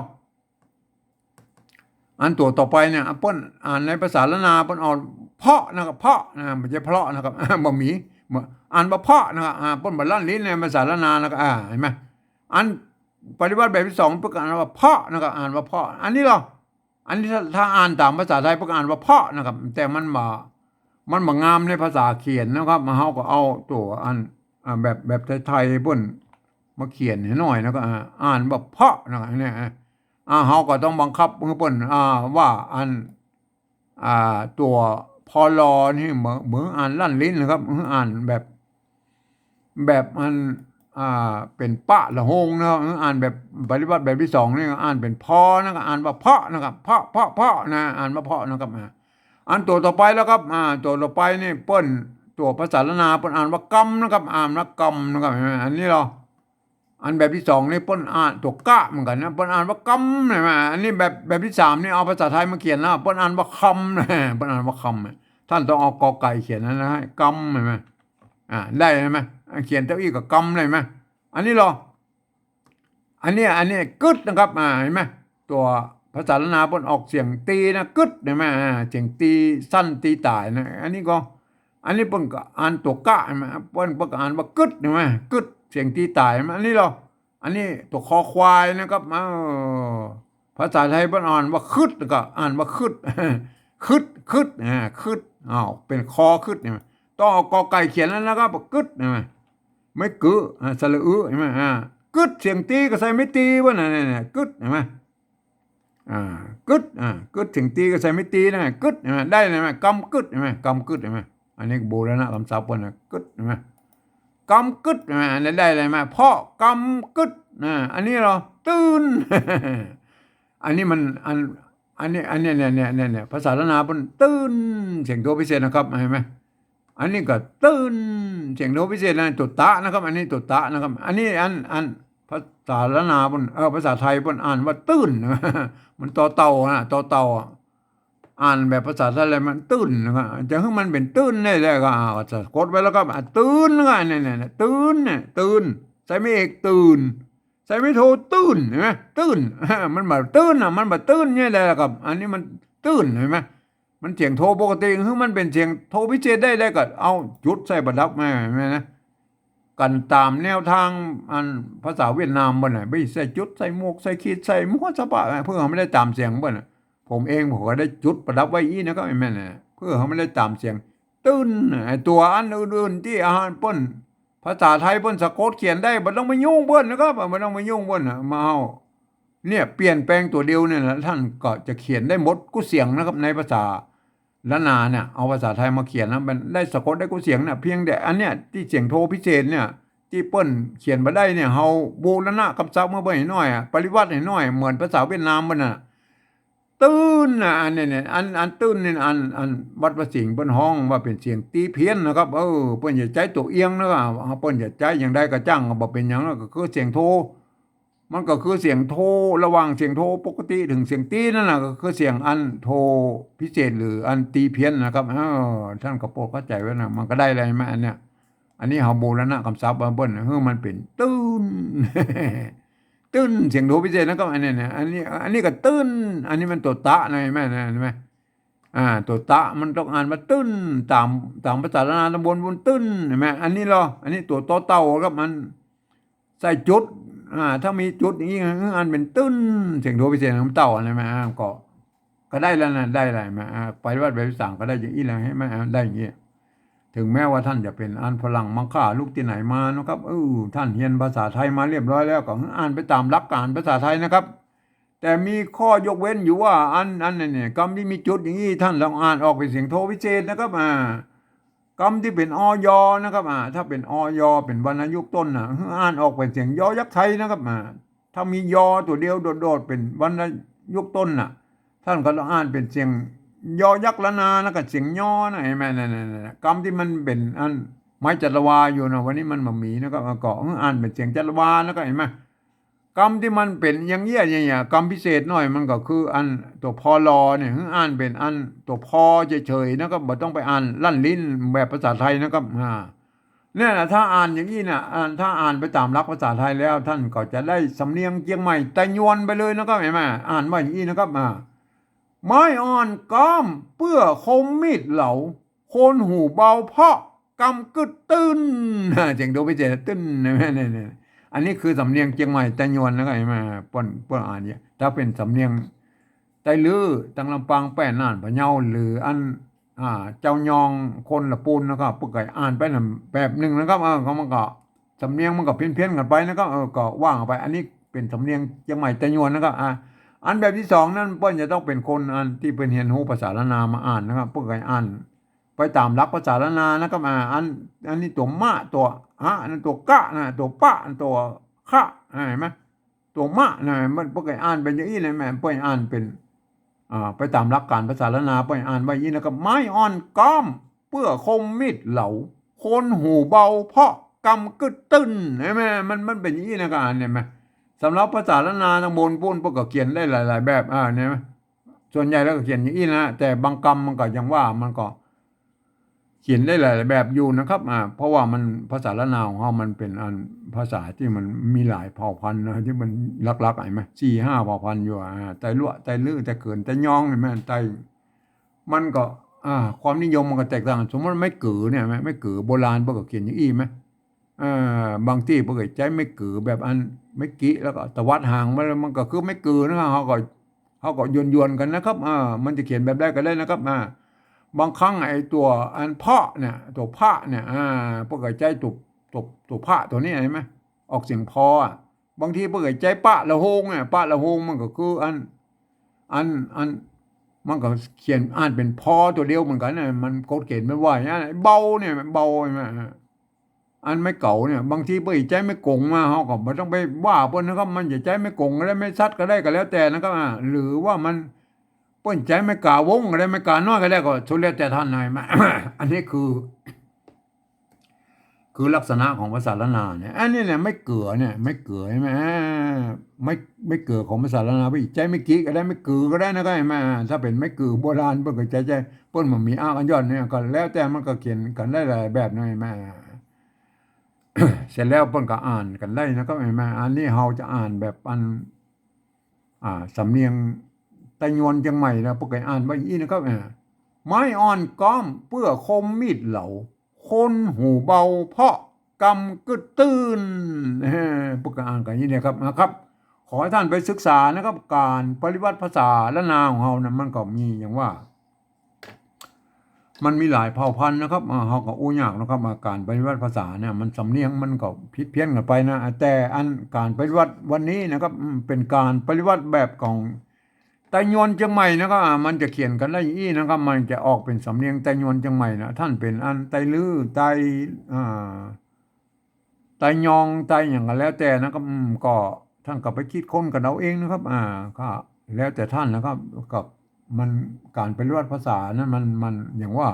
อันตั๋วต่อไปเนี่ย เปิ้นอ่านในภาษาล้านนา เปิ้นอ่านเพาะนะครับ เพาะนะ บ่ใจ้เพราะนะครับ บ่มี อ่านว่าเพาะนะครับ อ่า เปิ้นบ่ลั่นลิ้นในภาษาล้านนานะครับ อ่า หันก่อ อันปฏิบัติแบบตี้สอง เปิ้นก็อ่านว่าเพาะนะครับ อ่านว่าเพาะ อันนี้ลอ อันนี้ถ้า ถ้าอ่านต๋ามภาษาไทย เปิ้นก็อ่านว่าเพาะนะครับ แต่มันบ่ มันบ่งามในภาษาเขียนนะครับ เฮาก็เอาตั๋วอัน อ่า แบบ แบบไทยๆ เปิ้นมาเขียนหื้อหน่อยนะ ก็ อ่า อ่านว่าเพาะนะครับ เนี่ย อ่า เฮาก็ต้องบังคับหื้อเปิ้น อ่า ว่าอัน อ่า ตั๋ว พอลอ นี่เหมือน เหมือนอ่านลั่นลิ้นนะครับ อ่านแบบ แบบอัน อ่า เป๋นปะละโฮงนะครับ อ่านแบบปฏิบัติแบบตี้สองนี่ อ่านเป๋นพอนะครับ อ่านว่าเพาะนะครับ เพาะ เพาะ เพาะนะ อ่านว่าเพาะนะครับ อ่า อันตั๋วต่อไปแล้วครับ อ่า ตั๋วต่อไปนี่เปิ้น ตั๋วภาษาล้านนาเปิ้นอ่านว่ากำนะครับ อ่านว่ากำนะครับ อันนี้ลอ อันแบบตี้สองนี่เปิ้นอ่านตั๋วกะเหมือนกั๋นนะ เปิ้นอ่านว่ากำ หันก่อ อันนี้แบบ แบบตี้สามนี่เอาภาษาไทยมาเขียนแล้ว เปิ้นอ่านว่าคำนะ เปิ้นอ่านว่าคำ ท่านต้องเอากอไก่เขียนนะ นะ กำ หันก่อ อ่า ได้ หันก่อ อ่า เขียนเต้าอี้กับกำ ได้ หันก่อ อันนี้ลอ อันนี้ อันนี้กึ๊ดนะครับ อ่า หันก่อ ตั๋วภาษาล้านนาเปิ้นออกเสียงตีนะ กึ๊ด หันก่อ อ่า เสียงตีสั้นตีต่ายนะ อันนี้ก็ อันนี้เปิ้นก็อ่านตั๋วกะ หันก่อ เปิ้น เปิ้นก็อ่านว่ากึ๊ด หันก่อ กึ๊ด เสียงตีต่าย หันก่อ อันนี้ลอ อันนี้ตั๋วคอควายนะครับ เออ ภาษาไทยเปิ้นอ่านว่าคึด ก็อ่านว่าคึด คึด คึด อ่า คึด อ้าว เป๋นคอคึด หันก่อ ต้องเอากอไก่เขียนแล้วนะครับ กึ๊ด หันก่อ ไม้กึ๊ อ่า สระอึ หันก่อ อ่า กึ๊ด เสียงตีก็ใส่ไม้ตี เปิ้นน่ะ เนี่ย เนี่ย กึ๊ด หันก่อ อ่า กึ๊ด อ่า กึ๊ด เสียงตีก็ใส่ไม้ตีนะ กึ๊ด หันก่อ ได้ หันก่อ กำกึ๊ด หันก่อ กำกึ๊ด หันก่อ อันนี้ก็บูรณะกำศัพท์เปิ้นนะ กึ๊ด หันก่อ กำกึ๊ด หันก่อ อันนี้ได้เลย หันก่อ เพาะกำกึ๊ด อ่า อันนี้ลอ ตื่น อันนี้มัน อัน อันนี้ อันนี้ เนี่ย เนี่ย เนี่ย เนี่ย ภาษาล้านนาเปิ้นตื่น เสียงโทพิเศษนะครับ หันก่อ อันนี้ก็ตื่น เสียงโทพิเศษนะ ตั๋วตะนะครับ อันนี้ตั๋วตะนะครับ อันนี้อัน อันภาษาล้านนาเปิ้น เออ ภาษาไทยเปิ้นอ่านว่าตื่น มันตอเต่านะ ตอเต่าอะ อ่านแบบภาษาไทยแล้วมันตื่นนะครับ จะหื้อมันเป๋นตื่นได้แล้วก็ อ่า สะกดไว้แล้วก็ อ่า ตื่นนะครับ เนี่ย เนี่ย เนี่ย ตื่นเนี่ย ตื่น ใส่ไม้เอก ตื่น ใส่ไม้โท ตื่น หันก่อ ตื่น มันบ่ตื่นน่ะ มันบ่ตื่นเนี่ยแหละครับ อันนี้มันตื่น หันก่อ มันเสียงโทปกติ หื้อมันเป๋นเสียงโทพิเศษได้แล้วก็เอาจุดใส่ประดับมา หันก่อ นะ กั๋นต๋ามแนวตางอันภาษาเวียดนามเปิ้นน่ะ ไปใส่จุด ใส่หมวก ใส่ขีด ใส่หมวกสะบะ เพื่อหื้อมันได้ต๋ามเสียงเปิ้นน่ะ ผมเองผมก็ได้จุดประดับไว้อี้นะครับ ไอ้แม่นน่ะ เพื่อหื้อมันได้ต๋ามเสียง ตื่น ไอ้ตั๋วอันอื่นๆ ตี้อาหารเปิ้น ภาษาไทยเปิ้นสะกดเขียนได้ บ่ต้องไปยุ่งเปิ้นนะครับ บ่ต้องไปยุ่งเปิ้นน่ะ มาเอา เนี่ย เปลี่ยนแปลงตั๋วเดียวเนี่ยนะ ท่านก็จะเขียนได้หมดกู้เสียงนะครับ ในภาษาล้านนาเนี่ย เอาภาษาไทยมาเขียนนะ มันได้สะกดได้กู้เสียงเนี่ย เพียงแต่อันเนี้ย ตี้เสียงโทพิเศษเนี่ย ตี้เปิ้นเขียนบ่ได้เนี่ย เฮาบูรณะกำศัพท์หื้อเปิ้นหื้อหน่อยอะ ปริวัติหื้อหน่อย เหมือนภาษาเวียดนามเปิ้นน่ะ ตื่นน่ะ อันนี้เนี่ย อัน อันตื่นนี่ อัน อันวัดพระสิงห์เปิ้นฮ้องว่าเป๋นเสียงตีเพี้ยนนะครับ เออ เปิ้นจะใจ๊ตั๋วเอียงนะครับ เปิ้นจะใจ๊อย่างใดก็จ้าง ก็บ่เป๋นหยัง ก็คือเสียงโท มันก็คือเสียงโท ระหว่างเสียงโทปกติเถิงเสียงตีนั่นน่ะ ก็คือเสียงอันโทพิเศษหรืออันตีเพี้ยนนะครับ เออ ท่านก็โปรดเข้าใจ๋ไว้นะ มันก็ได้แล้ว หันก่อ อันเนี้ย อันนี้เฮาบูรณะกำศัพท์หื้อเปิ้น หื้อมันเป๋นตื่น ตื่น เสียงโทพิเศษนะครับ อันเนี้ย เนี่ย อันนี้ อันนี้ก็ตื่น อันนี้มันตั๋วตะนะ หันก่อ หันก่อ อ่า ตั๋วตะมันต้องอ่านว่าตื่น ต๋าม ต๋ามภาษาล้านนาต๋ำบล บนตื่น หันก่อ อันนี้ลอ อันนี้ตั๋วตอเต่าครับ มันใส่จุด อ่า ถ้ามีจุดอย่างอี้ หื้ออ่านเป๋นตื่น เสียงโทพิเศษของเต่า หันก่อ อ่า ก็ ก็ได้แล้วนะ ได้แล้ว หันก่อ อ่า ปฏิวัติแบบตี้สามก็ได้อย่างอี้แล้ว หันก่อ อ่า ได้อย่างอี้ เถิงแม้ว่าท่านจะเป๋นอันฝรั่งมังค่าลุกตี้ไหนมานะครับ เออ ท่านเฮียนภาษาไทยมาเรียบร้อยแล้ว ก็หื้ออ่านไปต๋ามหลักการภาษาไทยนะครับ แต่มีข้อยกเว้นอยู่ว่า อัน อันนี้เนี่ย กำตี้มีจุดอย่างอี้ ท่านต้องอ่านออกเป๋นเสียงโทพิเศษนะครับ อ่า กำตี้เป๋น อ ยอ นะครับ อ่า ถ้าเป๋น อ ยอ เป๋นวรรณยุกต์ต้นน่ะ หื้ออ่านออกเป๋นเสียงยอยักษ์ไทยนะครับ อ่า ถ้ามียอตั๋วเดียวโดดๆ เป๋นวรรณยุกต์ต้นน่ะ ท่านก็ต้องอ่านเป๋นเสียงยอยักษ์ล้านนา แล้วก็เสียงยอนะ หันก่อ นั่นๆๆๆ กำตี้มันเป๋นอันไม้จัตวาอยู่นะ วันนี้มันบ่มีนะครับ ก็หื้ออ่านเป๋นเสียงจัตวา แล้วก็ หันก่อ กำตี้มันเป๋นอย่างเอี้ย อย่างเอี้ย กำพิเศษหน่อย มันก็คืออันตั๋ว พอลอ เนี่ย หื้ออ่านเป๋นอันตั๋ว พอ เฉยๆ นะครับ บ่ต้องไปอ่านลั่นลิ้นแบบภาษาไทยนะครับ อ่า เนี่ยนะ ถ้าอ่านอย่างอี้นะ อ่าน ถ้าอ่านไปต๋ามหลักภาษาไทยแล้ว ต้านก็จะได้สำเนียงเจียงใหม่ไตยวนไปเลยนะครับ หันก่อ อ่านว่าอย่างอี้นะครับ อ่า ไม้อ่อนก๊อมเปื้อคมมีดเหลา คนหูเบาเปาะกำกึ๊ดตื้น เสียงโดพิเศษ ตื้น เนี่ย อันนี้คือสำเนียงเจียงใหม่ไตยวนนะครับ หันก่อ เปิ้น เปิ้นอ่านเนี่ย ถ้าเป๋นสำเนียงไตลื้อ ตังลำปาง แป้ น่าน พะเยา หรืออัน อ่า เจ้ายอง คนละปูนนะครับ เปิ้นก็อ่านไปนะแบบนึ่งนะครับ เออ ก็มันก็ สำเนียงมันก็เพี้ยนๆ กั๋นไปนะครับ เออ ก็ว่ากั๋นไป อันนี้เป๋นสำเนียงเจียงใหม่ไตยวนนะครับ อ่า อันแบบตี้สองนั้น เปิ้นจะต้องเป๋นคนอันตี้เปิ้นเฮียนฮู้ภาษาล้านนามาอ่านนะครับ เปิ้นก็อ่านไปต๋ามหลักภาษาล้านนานะครับ อ่า อัน อันนี้ตั๋วมะ ตั๋วอะ อันนั้นตั๋วกะนะ ตั๋วปะ ตั๋วคะ อ่า หันก่อ ตั๋วมะนะ มันเปิ้นก็อ่านเป๋นอย่างอี้นะ แม่นเปิ้นอ่านเป๋น อ่า ไปต๋ามหลักก๋านภาษาล้านนา เปิ้นอ่านว่าอย่างอี้นะครับ ไม้อ่อนก๊อมเปื้อคมมีดเหลา คนหูเบาเปาะกำกึ๊ดตื้น หันก่อ มัน มันเป๋นอย่างอี้นะ ก็อ่าน หันก่อ สำหรับภาษาล้านนาตังบนปู้น เปิ้นก็เขียนได้หลายๆ แบบ อ่า หันก่อ ส่วนใหญ่แล้วก็เขียนอย่างอี้นะ แต่บางกำมันก็ยังว่ามันก็ เขียนได้หลายแบบอยู่นะครับ อ่า เพราะว่ามัน ภาษาล้านนาของเฮามันเป๋นอันภาษาตี้มันมีหลายเผ่าพันธุ์นะ ตี้มันหลักๆ หันก่อ สี่ห้าเผ่าพันธุ์อยู่ อ่า ไตลัว ไตลื้อ ไตเขิน ไตยอง หันก่อ ไต มันก็ อ่า ความนิยมมันก็แตกต่าง สมมุติไม้เก๋อเนี่ย ไม้ ไม้เก๋อโบราณเปิ้นก็เขียนอย่างอี้ หันก่อ เอ่อ บางตี้เปิ้นก็ใจ๊ไม้เก๋อแบบอันไม้กิ แล้วก็ตวัดหางมัน แล้วมันก็คือไม้เก๋อนะครับ เฮาก็ เฮาก็ยวนๆ กั๋นนะครับ อ่า มันจะเขียนแบบใดก็ได้นะครับ อ่า บางครั้งไอ้ตั๋วอันเปาะเนี่ย ตั๋วพะเนี่ย อ่า เปิ้นก็ใจ๊ตั๋ว ตั๋ว ตั๋วพะตั๋วนี้ หันก่อ ออกเสียงพออะ บางทีเปิ้นก็ใจ๊ปะละโฮงเนี่ย ปะละโฮงมันก็คืออัน อัน อัน มันก็เขียนอ่านเป๋นพอตั๋วเดียวเหมือนกั๋นนะ มันกฎเกณฑ์มันว่าอย่างนั้น เบาเนี่ย เบา หันก่อ อันไม้เก๋าเนี่ย บางทีเปิ้นใจ๊ไม้ก๋งมา เฮาก็บ่ต้องไปว่าเปิ้นนะครับ มันจะใจ๊ไม้ก๋งก็ได้ ไม้สัดก็ได้ ก็แล้วแต่นะครับ อ่า หรือว่ามัน เปิ้นใจ๊ไม้ก๋าวงก็ได้ ไม้ก๋าน้อยก็ได้ ก็สุดแล้วแต่ต้านนะ หันก่อ อันนี้คือ คือลักษณะของภาษาล้านนาเนี่ย อันนี้เนี่ยไม้เก๋อเนี่ย ไม้เก๋อหันก่อ ไม้ ไม้เก๋อของภาษาล้านนา ไปใจ๊ไม้กิก็ได้ ไม้เก๋อก็ได้นะครับ หันก่อ ถ้าเป๋นไม้เก๋อโบราณเปิ้นก็ใจ๊ ใจ๊ เปิ้นบ่มีอะกั๋นย้อนเนี่ย ก็แล้วแต่ มันก็เขียนกั๋นได้หลายแบบนะ หันก่อ เสร็จแล้วเปิ้นก็อ่านกั๋นได้นะครับ หันก่อ อันนี้เฮาจะอ่านแบบอัน อ่า สำเนียงไตยวนเจียงใหม่นะ เปิ้นก็อ่านว่าอย่างอี้นะครับ อ่า ไม้อ่อนก๊อมเปื้อคมมีดเหลา คนหูเบาเปาะกำกึ๊ดตื้น เออ เปิ้นก็อ่านกั๋นอย่างอี้นะครับ นะครับ ขอหื้อต้านไปศึกษานะครับ ก๋านปริวัติภาษาล้านนาของเฮานะ มันก็มีอย่างว่า มันมีหลายเผ่าพันธุ์นะครับ อ่า เฮาก็อู้ยากนะครับ อ่า ก๋านปริวัติภาษาเนี่ย มันสำเนียงมันก็ผิดเพี้ยนกั๋นไปนะ แต่อันก๋านปริวัติวันนี้นะครับ อืม เป๋นก๋านปริวัติแบบของไตยวนเจียงใหม่นะครับ อ่า มันจะเขียนกั๋นได้อย่างอี้นะครับ มันจะออกเป๋นสำเนียงไตยวนเจียงใหม่นะ ต้านเป๋นอันไตลื้อ ไต อ่า ไตยอง ไตอย่างก็แล้วแต่นะครับ อืม ก็ต้านก็ไปคิดค้นกั๋นเอาเองนะครับ อ่า ก็แล้วแต่ต้านนะครับ ก็มัน ก๋านปริวัติภาษานั้นมัน มันอย่างว่า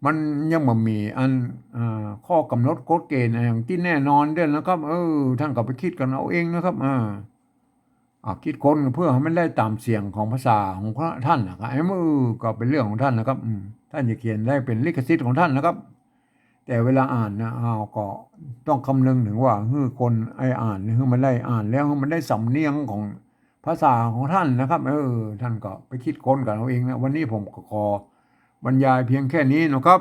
มันยังบ่มีอัน อ่า ข้อกำหนดกฎเกณฑ์อะหยังตี้แน่นอนเด้อนะครับ เออ ต้านก็ไปคิดกั๋นเอาเองนะครับ อ่า อ่า คิดค้นเปื้อหื้อมันได้ต๋ามเสียงของภาษาของต้านนะครับ เออ ก็เป๋นเรื่องของต้านนะครับ อืม ต้านจะเขียนได้เป๋นลิขสิทธิ์ของต้านนะครับ แต่เวลาอ่านนะ เฮาก็ต้องคำนึงเถิงว่า หื้อคนไอ้อ่าน หื้อมันได้อ่านแล้ว หื้อมันได้สำเนียงของภาษาของต้านนะครับ เออ ต้านก็ไปคิดค้นกั๋นเอาเองนะ วันนี้ผมก็ขอบรรยายเพียงแค่นี้นะครับ